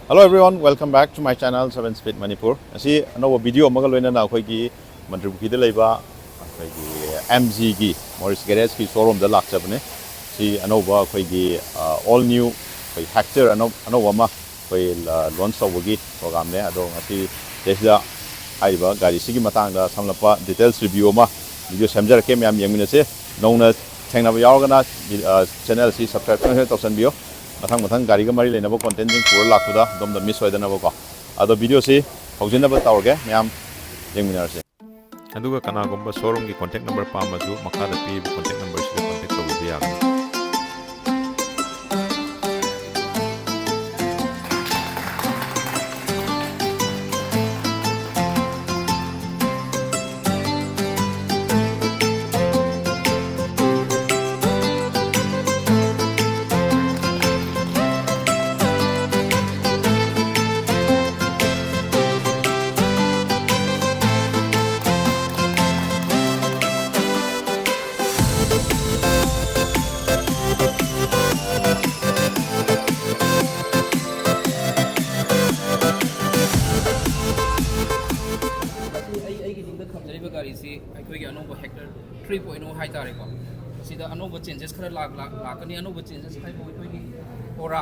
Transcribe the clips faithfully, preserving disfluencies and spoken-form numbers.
Hello everyone, welcome back to my channel Seven Speed Manipur. ꯉꯁꯤ ꯑꯅꯧꯕ video ꯑꯃꯒ ꯂꯣꯏꯅꯅ ꯑꯩꯈꯣꯏꯒꯤ ꯃꯟꯇ꯭ꯔꯤ ꯄꯨꯈ꯭ꯔꯤꯗ ꯂꯩꯕ ꯑꯩꯈꯣꯏꯒꯤ ꯑꯦꯝ ꯖꯤꯒꯤ ꯃꯣꯔꯤꯁ ꯒꯦꯔꯦꯖꯀꯤ ꯁꯣꯔꯨꯝꯗ ꯂꯥꯛꯆꯕꯅꯦ꯫ ꯁꯤ ꯑꯅꯧꯕ ꯑꯩꯈꯣꯏꯒꯤ ꯑꯣꯜ ꯅ꯭ꯌꯨ ꯑꯩꯈꯣꯏ ꯍꯦꯛꯇꯔ ꯑꯅꯧ ꯑꯅꯧꯕ ꯑꯃ ꯑꯩꯈꯣꯏ ꯂꯣꯟꯆ ꯇꯧꯕꯒꯤ ꯄ꯭ꯔꯣꯒꯥꯝꯅꯦ꯫ ꯑꯗꯣ ꯉꯁꯤ ꯁꯤꯗꯩꯁꯤꯗ ꯍꯥꯏꯔꯤꯕ ꯒꯥꯔꯤꯁꯤꯒꯤ ꯃꯇꯥꯡꯗ ꯁꯝꯂꯞꯄ ꯗꯤꯇꯦꯜꯁ ꯔꯤꯚꯤꯌꯨ ꯑꯃ ꯚꯤꯗꯤꯑꯣ ꯁꯦꯝꯖꯔꯛꯀꯦ, ꯃꯌꯥꯝ ꯌꯦꯡꯃꯤꯟꯅꯁꯦ꯫ ꯅꯧꯅ ꯊꯦꯡꯅꯕ ꯌꯥꯎꯔꯒꯅ ꯆꯦꯅꯦꯜꯁꯤ ꯁꯕꯁꯀ꯭ꯔꯥꯏꯕ ꯇꯧꯁꯟꯕꯤꯌꯨ꯫ ꯃꯊꯪ ꯃꯊꯪ ꯒꯥꯔꯤꯒ ꯃꯔꯤ ꯂꯩꯅꯕ ꯀꯣꯟꯇꯦꯟꯁꯤꯡ ꯄꯨꯔ ꯂꯥꯛꯄꯗ ꯑꯗꯣꯝꯗ ꯃꯤꯁ ꯑꯣꯏꯗꯅꯕꯀꯣ꯫ ꯑꯗꯣ ꯚꯤꯗꯤꯑꯣꯁꯤ ꯍꯧꯖꯤꯟꯅꯕ ꯇꯧꯔꯒꯦ, ꯃꯌꯥꯝ ꯌꯦꯡꯃꯤꯟꯅꯔꯁꯦ꯫ ꯑꯗꯨꯒ ꯀꯅꯥꯒꯨꯝꯕ ꯁꯣꯔꯨꯝꯒꯤ ꯀꯣꯟꯇꯦꯛ ꯅꯝꯕꯔ ꯄꯥꯝꯃꯁꯨ ꯃꯈꯥꯗ ꯄꯤꯔꯤꯕ ꯀꯣꯟꯇꯦꯛ ꯅꯝꯕꯔꯁꯤꯗ ꯀꯣꯟꯇꯦꯛ ꯇꯧꯕꯤꯕ ꯌꯥꯒꯅꯤ꯫ ꯉꯁꯤ ꯑꯩ ꯑꯩꯒꯤ ꯅꯤꯡꯗ ꯊꯝꯖꯔꯤꯕ ꯒꯥꯔꯤꯁꯤ ꯑꯩꯈꯣꯏꯒꯤ ꯑꯅꯧꯕ ꯍꯦꯛꯇꯔ ꯊ꯭ꯔꯤ ꯄꯣꯏꯟ ꯑꯣ ꯍꯥꯏꯇꯥꯔꯦꯀꯣ꯫ ꯁꯤꯗ ꯑꯅꯧꯕ ꯆꯦꯟꯖꯦꯁ ꯈꯔ ꯂꯥꯛ- ꯂꯥꯛ- ꯂꯥꯛꯀꯅꯤ꯫ ꯑꯅꯧꯕ ꯆꯦꯟꯖꯦꯁ ꯍꯥꯏꯕꯨ ꯑꯩꯈꯣꯏꯒꯤ ꯑꯣꯔꯥ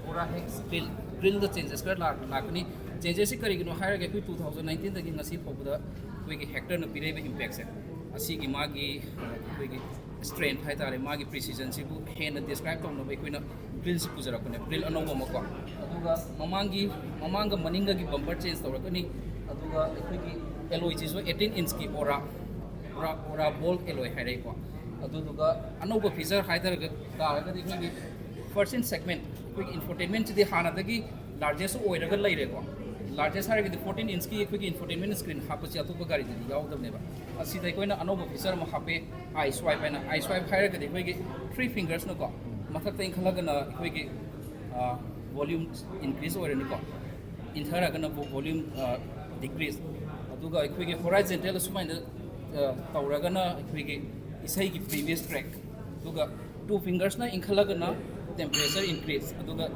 ꯑꯣꯔꯥ ꯍꯦꯛꯁ ꯒ꯭ꯔꯤꯜ ꯒ꯭ꯔꯤꯜꯗ ꯆꯦꯟꯖꯦꯁ ꯈꯔ ꯂꯥꯛ- ꯂꯥꯛꯀꯅꯤ꯫ ꯆꯦꯟꯖꯦꯁꯁꯤ ꯀꯔꯤꯒꯤꯅꯣ ꯍꯥꯏꯔꯒ ꯑꯩꯈꯣꯏ ꯇꯨ ꯊꯥꯎꯖꯟ ꯅꯥꯏꯟꯇꯤꯟꯗꯒꯤ ꯉꯁꯤ ꯐꯥꯎꯕꯗ ꯑꯩꯈꯣꯏꯒꯤ ꯍꯦꯛꯇꯔꯅ ꯄꯤꯔꯛꯏꯕ ꯏꯝꯄꯦꯛꯁꯦ, ꯑꯁꯤꯒꯤ ꯃꯥꯒꯤ ꯑꯩꯈꯣꯏꯒꯤ ꯁ꯭ꯇ꯭ꯔꯦꯡꯊ ꯍꯥꯏꯇꯥꯔꯦ, ꯃꯥꯒꯤ ꯄ꯭ꯔꯤꯁꯤꯖꯟꯁꯤꯕꯨ ꯍꯦꯟꯅ ꯗꯤꯁꯀ꯭ꯔꯥꯏꯕ ꯇꯧꯅꯕ ꯑꯩꯈꯣꯏꯅ ꯒ꯭ꯔꯤꯜꯁꯤ ꯄꯨꯖꯔꯛꯄꯅꯦ, ꯒ꯭ꯔꯤꯜ ꯑꯅꯧꯕ ꯑꯃꯀꯣ꯫ ꯑꯗꯨꯒ ꯃꯃꯥꯡꯒꯤ ꯃꯃꯥꯡꯒ ꯃꯅꯤꯡꯒꯒꯤ ꯕꯝꯄꯔ ꯆꯦꯟꯖ ꯇꯧꯔꯛꯀꯅꯤ꯫ ꯑꯗꯨꯒ ꯑꯩꯈꯣꯏꯒꯤ ꯑꯦꯂꯣꯏꯁꯤꯁꯨ ꯑꯩꯠꯇꯤꯟ ꯏꯟꯆꯀꯤ ꯑꯣꯔꯥ ꯑꯣꯔꯥ ꯑꯣꯔꯥ ꯕꯣꯜ ꯑꯦꯂꯣꯏ ꯍꯥꯏꯔꯛꯏꯀꯣ꯫ ꯑꯗꯨꯗꯨꯒ ꯑꯅꯧꯕ ꯐꯤꯆꯔ ꯍꯥꯏꯇꯥꯔꯒ ꯇꯥꯔꯒꯗꯤ ꯑꯩꯈꯣꯏꯒꯤ ꯐꯥꯔꯁ ꯏꯟ ꯁꯦꯒꯃꯦꯟ ꯑꯩꯈꯣꯏꯒꯤ ꯏꯟꯐꯣꯇꯦꯟꯃꯦꯟꯁꯤꯗꯤ ꯍꯥꯟꯅꯗꯒꯤ ꯂꯥꯔꯖꯦꯁ ꯑꯣꯏꯔꯒ ꯂꯩꯔꯦꯀꯣ꯫ ꯂꯥꯔꯖꯦꯁ ꯍꯥꯏꯔꯒꯗꯤ ꯐꯣꯔꯇꯤꯟ ꯏꯟꯆꯀꯤ ꯑꯩꯈꯣꯏꯒꯤ ꯏꯟꯐꯣꯇꯦꯟꯃꯦꯟ ꯁ꯭ꯀ꯭ꯔꯤꯟ ꯍꯥꯞꯄꯁꯤ ꯑꯇꯣꯞꯄ ꯒꯥꯔꯤꯗꯗꯤ ꯌꯥꯎꯗꯕꯅꯦꯕ꯫ ꯑꯁꯤꯗ ꯑꯩꯈꯣꯏꯅ ꯑꯅꯧꯕ ꯐꯤꯆꯔ ꯑꯃ ꯍꯥꯞꯄꯦ, ꯑꯥꯏ ꯁ꯭ꯋꯥꯏꯞ ꯍꯥꯏꯅ꯫ ꯑꯥꯏ ꯁ꯭ꯋꯥꯏꯞ ꯍꯥꯏꯔꯒꯗꯤ ꯑꯩꯈꯣꯏꯒꯤ ꯊ꯭ꯔꯤ ꯐꯤꯡꯒꯔꯁꯅꯀꯣ, ꯃꯊꯛꯇ ꯏꯟꯈꯠꯂꯒꯅ ꯑꯩꯈꯣꯏꯒꯤ ꯚꯣꯜꯌꯨꯝ ꯏꯟꯀ꯭ꯔꯤꯖ ꯑꯣꯏꯔꯅꯤꯀꯣ, ꯏꯟꯊꯔꯒꯅ ꯚꯣꯜꯌꯨꯝ ꯗꯤꯀ꯭ꯔꯤꯖ꯫ ꯑꯗꯨꯒ ꯑꯩꯈꯣꯏꯒꯤ ꯍꯣꯔꯥꯏꯖꯦꯟꯇꯦꯜ ꯁꯨꯃꯥꯏꯅ ꯑ, ꯇꯧꯔꯒꯅ ꯑꯩꯈꯣꯏꯒꯤ ꯏꯁꯩꯒꯤ ꯄ꯭ꯔꯤꯚꯤꯌꯁ ꯇ꯭ꯔꯦꯛ, ꯑꯗꯨꯒ ꯇꯨ ꯐꯤꯡꯒꯔꯁꯅ ꯏꯟꯈꯠꯂꯒꯅ Temperature increase, ꯑꯗꯨꯒ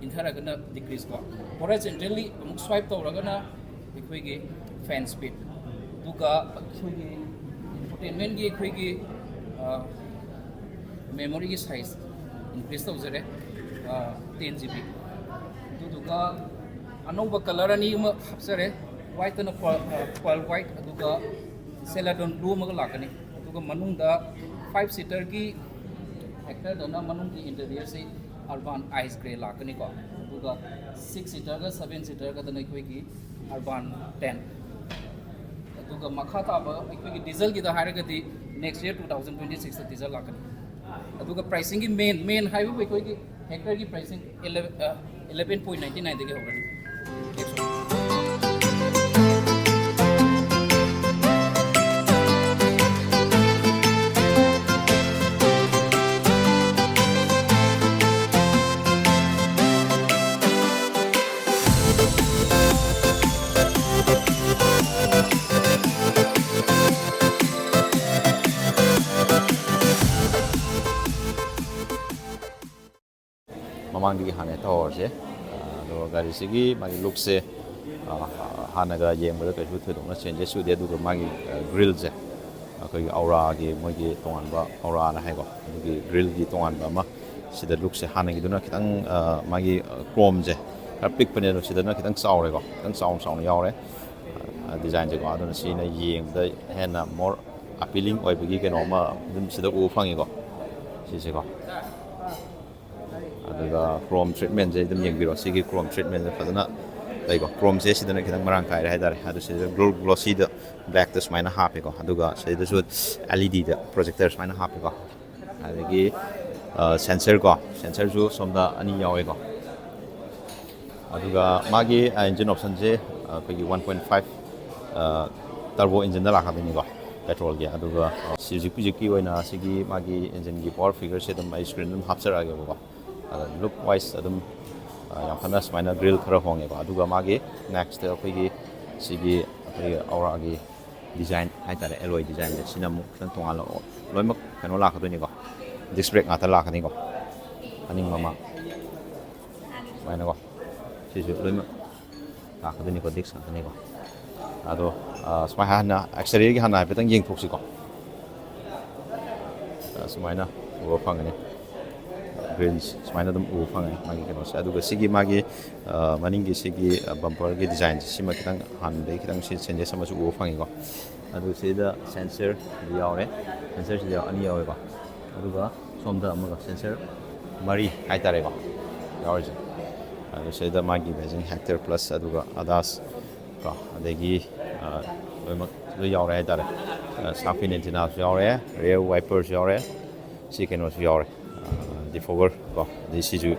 ꯏꯟꯊꯔꯒꯅ decrease ꯀꯣ. Horizontally ꯑꯃꯨꯛ swipe ꯇꯧꯔꯒꯅ ꯑꯩꯈꯣꯏꯒꯤ fan speed, ꯑꯗꯨꯒ ꯑꯩꯈꯣꯏꯒꯤ infotainment ꯀꯤ ꯑꯩꯈꯣꯏꯒꯤ memory ꯒꯤ size increase ꯇꯧꯖꯔꯦ, ten G B. ꯑꯗꯨꯗꯨꯒ ꯑꯅꯧꯕ colour ꯑꯅꯤ ꯑꯃ ꯍꯥꯞꯆꯔꯦ, white ꯇꯅ pearl white, ꯑꯗꯨꯒ celadon blue ꯑꯃꯒ ꯂꯥꯛꯀꯅꯤ꯫ ꯑꯗꯨꯒ ꯃꯅꯨꯡꯗ five seater ꯒꯤ Hector ꯗꯅ ꯃꯅꯨꯡꯒꯤ interior ꯁꯤ Urban Ice Grey ꯂꯥꯛꯀꯅꯤꯀꯣ꯫ ꯑꯗꯨꯒ six seater ꯒ seven seater ꯒꯗꯅ ꯑꯩꯈꯣꯏꯒꯤ Urban Tan꯫ ꯑꯗꯨꯒ ꯃꯈꯥ ꯇꯥꯕ ꯑꯩꯈꯣꯏꯒꯤ diesel ꯒꯤꯗ ꯍꯥꯏꯔꯒꯗꯤ next year two thousand twenty six ꯇ diesel ꯂꯥꯛꯀꯅꯤ꯫ ꯑꯗꯨꯒ pricing ꯒꯤ main main ꯍꯥꯏꯕꯕꯨ ꯑꯩꯈꯣꯏꯒꯤ Hector ꯒꯤ pricing eleven point ninety nine ꯗꯒꯤ ꯍꯧꯔꯅꯤ꯫ ꯃꯃꯥꯡꯗꯒꯤ ꯍꯥꯟꯅ ꯍꯦꯛꯇ ꯍꯧꯔꯁꯦ꯫ ꯑꯗꯣ ꯒꯥꯔꯤꯁꯤꯒꯤ ꯃꯥꯒꯤ look ꯁꯦ, ꯑ, ꯍꯥꯟꯅꯒ ꯌꯦꯡꯕꯗ ꯀꯩꯁꯨ ꯊꯣꯏꯗꯣꯛꯅ changes ꯑꯣꯏꯗꯦ꯫ ꯑꯗꯨꯒ ꯃꯥꯒꯤ, ꯑ, grill ꯁꯦ, ꯑꯩꯈꯣꯏꯒꯤ Aura ꯒꯤ ꯃꯣꯏꯒꯤ ꯇꯣꯉꯥꯟꯕ Aura ꯅ ꯍꯥꯏꯀꯣ, ꯑꯗꯨꯒꯤ grill ꯒꯤ ꯇꯣꯉꯥꯟꯕ ꯑꯃ ꯁꯤꯗ look ꯁꯦ ꯍꯥꯟꯅꯒꯤꯗꯨꯅ ꯈꯤꯇꯪ, ꯑ, ꯃꯥꯒꯤ, ꯑ, chrome ꯁꯦ ꯈꯔ ꯄꯤꯛꯄꯅꯦ, ꯑꯗꯣ ꯁꯤꯗꯅ ꯈꯤꯇꯪ ꯆꯥꯎꯔꯦꯀꯣ, ꯈꯤꯇꯪ ꯆꯥꯎꯅ ꯆꯥꯎꯅ ꯌꯥꯎꯔꯦ꯫ ꯑ, design ꯁꯦꯀꯣ, ꯑꯗꯨꯅ ꯁꯤꯅ ꯌꯦꯡꯕꯗ ꯍꯦꯟꯅ more appealing ꯑꯣꯏꯕꯒꯤ ꯀꯩꯅꯣ ꯑꯃ ꯑꯗꯨꯝ ꯁꯤꯗ ꯎꯕ ꯐꯪꯉꯤꯀꯣ, ꯁꯤꯁꯦꯀꯣ꯫ ꯑꯗꯨꯒ chrome treatment ꯁꯦ ꯑꯗꯨꯝ ꯌꯦꯡꯕꯤꯔꯣ꯫ ꯁꯤꯒꯤ chrome treatment ꯁꯦ ꯐꯖꯅ ꯂꯩꯀꯣ꯫ Chrome ꯁꯦ ꯁꯤꯗꯅ ꯈꯤꯇꯪ ꯃꯔꯥꯡ ꯀꯥꯏꯔꯦ ꯍꯥꯏꯇꯥꯔꯦ꯫ ꯑꯗꯨ ꯁꯤꯗ glossy ꯗ black ꯇ ꯁꯨꯃꯥꯏꯅ ꯍꯥꯞꯄꯦꯀꯣ꯫ ꯑꯗꯨꯒ ꯁꯤꯗꯁꯨ L E D ꯗ projector ꯁꯨꯃꯥꯏꯅ ꯍꯥꯞꯄꯦꯀꯣ꯫ ꯑꯗꯒꯤ, ꯑ, sensor ꯀꯣ, sensor ꯁꯨ ꯁꯣꯝꯗ ꯑꯅꯤ ꯌꯥꯎꯋꯦꯀꯣ꯫ ꯑꯗꯨꯒ ꯃꯥꯒꯤ, ꯑ, engine option ꯁꯦ, ꯑ, ꯑꯩꯈꯣꯏꯒꯤ one point five, ꯑ, turbo engine ꯗ ꯂꯥꯛꯀꯗꯣꯏꯅꯤꯀꯣ, petrol ꯒꯤ꯫ ꯑꯗꯨꯒ, ꯑ, ꯁꯤ ꯍꯧꯖꯤꯛ ꯍꯧꯖꯤꯛꯀꯤ ꯑꯣꯏꯅ ꯁꯤꯒꯤ ꯃꯥꯒꯤ engine ꯒꯤ power figure ꯁꯦ ꯑꯗꯨꯝ ꯑꯩ screen ꯑꯗꯨꯝ ꯍꯥꯞꯆꯔꯛꯑꯒꯦꯕꯀꯣ꯫ ꯑꯗ look wise ꯑꯗꯨꯝ, ꯑ, ꯌꯥꯝ ꯀꯟꯅ ꯁꯨꯃꯥꯏꯅ grill ꯈꯔ ꯍꯣꯡꯉꯦꯀꯣ꯫ ꯑꯗꯨꯒ ꯃꯥꯒꯤ next ꯑꯩꯈꯣꯏꯒꯤ ꯁꯤꯒꯤ ꯑꯩꯈꯣꯏꯒꯤ Aura ꯒꯤ design ꯍꯥꯏꯇꯥꯔꯦ, alloy design ꯁꯦ, ꯁꯤꯅ ꯑꯃꯨꯛ ꯈꯤꯇꯪ ꯇꯣꯉꯥꯟꯅ ꯂꯣꯏꯅꯃꯛ ꯀꯩꯅꯣ ꯂꯥꯛꯀꯗꯣꯏꯅꯤꯀꯣ, disc brake ꯉꯥꯛꯇ ꯂꯥꯛꯀꯅꯤꯀꯣ꯫ ꯃꯅꯤꯡ ꯃꯃꯥꯡ ꯁꯨꯃꯥꯏꯅꯀꯣ, ꯁꯤꯁꯨ ꯂꯣꯏꯅꯃꯛ ꯂꯥꯛꯀꯗꯣꯏꯅꯤꯀꯣ, ꯗꯤꯁꯛ ꯉꯥꯛꯇꯅꯤꯀꯣ꯫ ꯑꯗꯣ ꯁꯨꯃꯥꯏꯅ ꯍꯥꯟꯅ ꯑꯦꯛꯁꯇꯔꯤꯌꯔꯒꯤ ꯍꯥꯟꯅ ꯍꯥꯏꯐꯦꯠꯇꯪ ꯌꯦꯡꯊꯣꯛꯁꯤꯀꯣ꯫ ꯁꯨꯃꯥꯏꯅ ꯎꯕ ꯐꯪꯒꯅꯤ, ꯒ꯭ꯔꯤꯜꯁ ꯁꯨꯃꯥꯏꯅ ꯑꯗꯨꯝ ꯎꯕ ꯐꯪꯒꯅꯤ ꯃꯥꯒꯤ ꯀꯩꯅꯣꯁꯦ꯫ ꯑꯗꯨꯒ ꯁꯤꯒꯤ ꯃꯥꯒꯤ ꯃꯅꯤꯡꯒꯤ ꯁꯤꯒꯤ ꯕꯝꯄꯔꯒꯤ ꯗꯤꯖꯥꯏꯟꯁꯦ, ꯁꯤꯃ ꯈꯤꯇꯪ ꯍꯥꯟꯅꯗꯒꯤ ꯈꯤꯇꯪ ꯁꯤ ꯆꯦꯟꯖꯦꯁ ꯑꯃꯁꯨ ꯎꯕ ꯐꯪꯉꯤꯀꯣ꯫ ꯑꯗꯨ ꯁꯤꯗ ꯁꯦꯟꯁꯔ ꯌꯥꯎꯔꯦ, ꯁꯦꯟꯁꯔꯁꯤꯗ ꯑꯅꯤ ꯌꯥꯎꯋꯦꯀꯣ꯫ ꯑꯗꯨꯒ ꯁꯣꯝꯗ ꯑꯃꯒ ꯁꯦꯟꯁꯔ ꯃꯔꯤ ꯍꯥꯏꯇꯥꯔꯦꯀꯣ ꯌꯥꯎꯔꯤꯁꯦ꯫ ꯑꯗꯨ ꯁꯤꯗ ꯃꯥꯒꯤ ꯕꯦꯖꯤꯡ ꯍꯦꯛꯇꯔ ꯄ꯭ꯂꯁ, ꯑꯗꯨꯒ ꯑꯗꯥꯁ ꯀꯣ, ꯑꯗꯒꯤ ꯂꯣꯏꯅꯃꯛ ꯂꯣꯏ ꯌꯥꯎꯔꯦ ꯍꯥꯏꯇꯥꯔꯦ꯫ ꯁꯥꯔꯛ ꯐꯤꯟ ꯑꯦꯟꯇꯤꯅꯥꯁꯨ ꯌꯥꯎꯔꯦ, ꯔꯤꯌꯔ ꯋꯥꯏꯄꯔꯁꯨ ꯌꯥꯎꯔꯦ, ꯁꯤ ꯀꯩꯅꯣꯁꯨ ꯌꯥꯎꯔꯦ, ꯗꯤꯐꯣꯒꯔ ꯀꯣ, ꯑꯗꯩ ꯁꯤꯁꯨ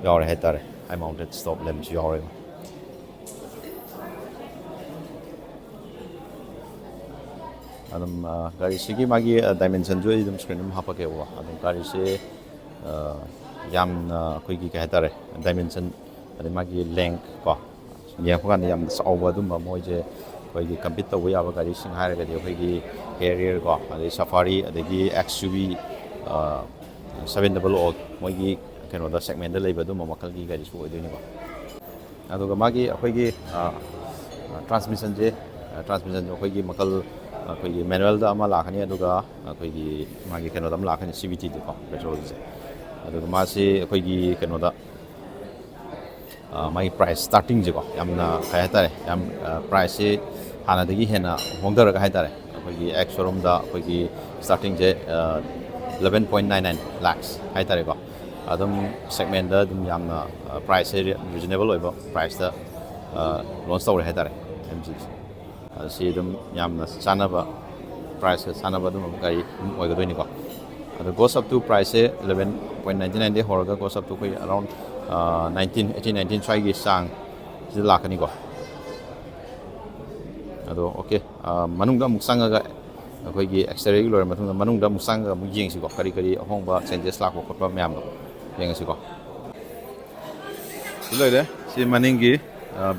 ꯌꯥꯎꯔꯦ ꯍꯥꯏꯇꯥꯔꯦ꯫ ꯍꯥꯏ ꯃꯥꯎꯟꯇꯦꯠ ꯁ꯭ꯇꯣꯞ ꯂꯦꯝꯞꯁꯨ ꯌꯥꯎꯔꯦ꯫ ꯑꯗꯨꯝ ꯒꯥꯔꯤꯁꯤꯒꯤ ꯃꯥꯒꯤ ꯗꯥꯏꯃꯦꯟꯁꯟꯁꯨ ꯑꯩ ꯑꯗꯨꯝ ꯁ꯭ꯀ꯭ꯔꯤꯟ ꯑꯗꯨꯝ ꯍꯥꯞꯄꯛꯀꯦꯕꯀꯣ꯫ ꯑꯗꯨꯝ ꯒꯥꯔꯤꯁꯦ ꯌꯥꯝꯅ ꯑꯩꯈꯣꯏꯒꯤ ꯀꯩ ꯍꯥꯏꯇꯥꯔꯦ, ꯗꯥꯏꯃꯦꯟꯁꯟ ꯑꯗꯩ ꯃꯥꯒꯤ ꯂꯦꯡ ꯀꯣ, ꯌꯦꯡꯉꯛꯄ ꯀꯥꯟꯗ ꯌꯥꯝꯅ ꯆꯥꯎꯕ ꯑꯗꯨꯝꯕ ꯃꯣꯏꯁꯦ ꯑꯩꯈꯣꯏꯒꯤ ꯀꯝꯄꯤꯠ ꯇꯧꯕ ꯌꯥꯕ ꯒꯥꯔꯤꯁꯤꯡ ꯍꯥꯏꯔꯒꯗꯤ ꯑꯩꯈꯣꯏꯒꯤ ꯍꯦꯔꯤꯌꯔ ꯀꯣ, ꯑꯗꯩ ꯁꯐꯥꯔꯤ, ꯑꯗꯒꯤ X U V seven double O, ꯃꯣꯏꯒꯤ ꯀꯩꯅꯣꯗ ꯁꯦꯒꯃꯦꯟꯗ ꯂꯩꯕ ꯑꯗꯨꯝꯕ ꯃꯈꯜꯒꯤ ꯒꯥꯔꯤꯁꯨ ꯑꯣꯏꯗꯣꯏꯅꯤꯀꯣ꯫ ꯑꯗꯨꯒ ꯃꯥꯒꯤ ꯑꯩꯈꯣꯏꯒꯤ ꯇ꯭ꯔꯥꯟꯁꯃꯤꯁꯟꯁꯦ, ꯇ꯭ꯔꯥꯟꯁꯃꯤꯁꯟꯁꯦ ꯑꯩꯈꯣꯏꯒꯤ ꯃꯈꯜ, ꯑꯩꯈꯣꯏꯒꯤ ꯃꯦꯅꯨꯋꯦꯜꯗ ꯑꯃ ꯂꯥꯛꯀꯅꯤ, ꯑꯗꯨꯒ ꯑꯩꯈꯣꯏꯒꯤ ꯃꯥꯒꯤ ꯀꯩꯅꯣꯗ ꯑꯃ ꯂꯥꯛꯀꯅꯤ, ꯁꯤ ꯚꯤ ꯇꯤꯗꯀꯣ, ꯄꯦꯇ꯭ꯔꯣꯜꯒꯤꯁꯦ꯫ ꯑꯗꯨꯒ ꯃꯥꯁꯤ ꯑꯩꯈꯣꯏꯒꯤ ꯀꯩꯅꯣꯗ ꯃꯥꯒꯤ ꯄ꯭ꯔꯥꯏꯁ ꯁ꯭ꯇꯥꯔꯇꯤꯡꯁꯦꯀꯣ, ꯌꯥꯝꯅ ꯀꯩ ꯍꯥꯏꯇꯥꯔꯦ, ꯌꯥꯝ ꯄ꯭ꯔꯥꯏꯁꯁꯤ ꯍꯥꯟꯅꯗꯒꯤ ꯍꯦꯟꯅ ꯍꯣꯡꯊꯔꯒ ꯍꯥꯏꯇꯥꯔꯦ, ꯑꯩꯈꯣꯏꯒꯤ ꯑꯦꯛꯁ ꯁꯣꯔꯨꯝꯗ ꯑꯩꯈꯣꯏꯒꯤ ꯁ꯭ꯇꯥꯔꯇꯤꯡꯁꯦ eleven point nine nine lakhs ꯍꯥꯏꯇꯥꯔꯦꯀꯣ꯫ ꯑꯗꯨꯝ ꯁꯦꯒꯃꯦꯟꯗ ꯑꯗꯨꯝ ꯌꯥꯝꯅ ꯄ꯭ꯔꯥꯏꯁꯁꯦ ꯔꯤꯖꯅꯦꯕꯜ ꯑꯣꯏꯕ ꯄ꯭ꯔꯥꯏꯁꯇ ꯂꯣꯟꯁ ꯇꯧꯔꯦ ꯍꯥꯏꯇꯥꯔꯦ, ꯑꯦꯝ ꯖꯤꯁꯦ꯫ ꯑꯗꯣ ꯁꯤ ꯑꯗꯨꯝ ꯌꯥꯝꯅ ꯆꯥꯟꯅꯕ, ꯄ꯭ꯔꯥꯏꯁꯀ ꯆꯥꯟꯅꯕ ꯑꯗꯨꯝꯕ ꯒꯥꯔꯤ ꯑꯗꯨꯝ ꯑꯣꯏꯒꯗꯣꯏꯅꯤꯀꯣ꯫ ꯑꯗꯣ ꯒꯣꯁ ꯑꯞ ꯇꯨ ꯄ꯭ꯔꯥꯏꯁꯁꯦ eleven point ninety nineꯗꯒꯤ ꯍꯧꯔꯒ ꯒꯣꯁ ꯑꯞ ꯇꯨ ꯑꯩꯈꯣꯏ ꯑꯔꯥꯎꯟ nineteen, eighteen, nineteen ꯁ꯭ꯋꯥꯏꯒꯤ ꯆꯥꯡ ꯁꯤꯗ ꯂꯥꯛꯀꯅꯤꯀꯣ꯫ ꯑꯗꯣ ꯑꯣꯀꯦ, ꯃꯅꯨꯡꯗ ꯑꯃꯨꯛ ꯆꯪꯉꯒ ꯑꯩꯈꯣꯏꯒꯤ ꯑꯦꯛꯁꯇꯔꯤꯌꯔꯒꯤ ꯂꯣꯏꯔ ꯃꯇꯨꯡꯗ ꯃꯅꯨꯡꯗ ꯑꯃꯨꯛ ꯆꯪꯉꯒ ꯑꯃꯨꯛ ꯌꯦꯡꯁꯤꯀꯣ, ꯀꯔꯤ ꯀꯔꯤ ꯑꯍꯣꯡꯕ, ꯆꯦꯟꯖꯦꯁ ꯂꯥꯛꯄ ꯈꯣꯠꯄ ꯃꯌꯥꯝꯗꯣ ꯌꯦꯡꯉꯁꯤꯀꯣ꯫ ꯁꯤ ꯂꯣꯏꯔꯦ꯫ ꯁꯤ ꯃꯅꯤꯡꯒꯤ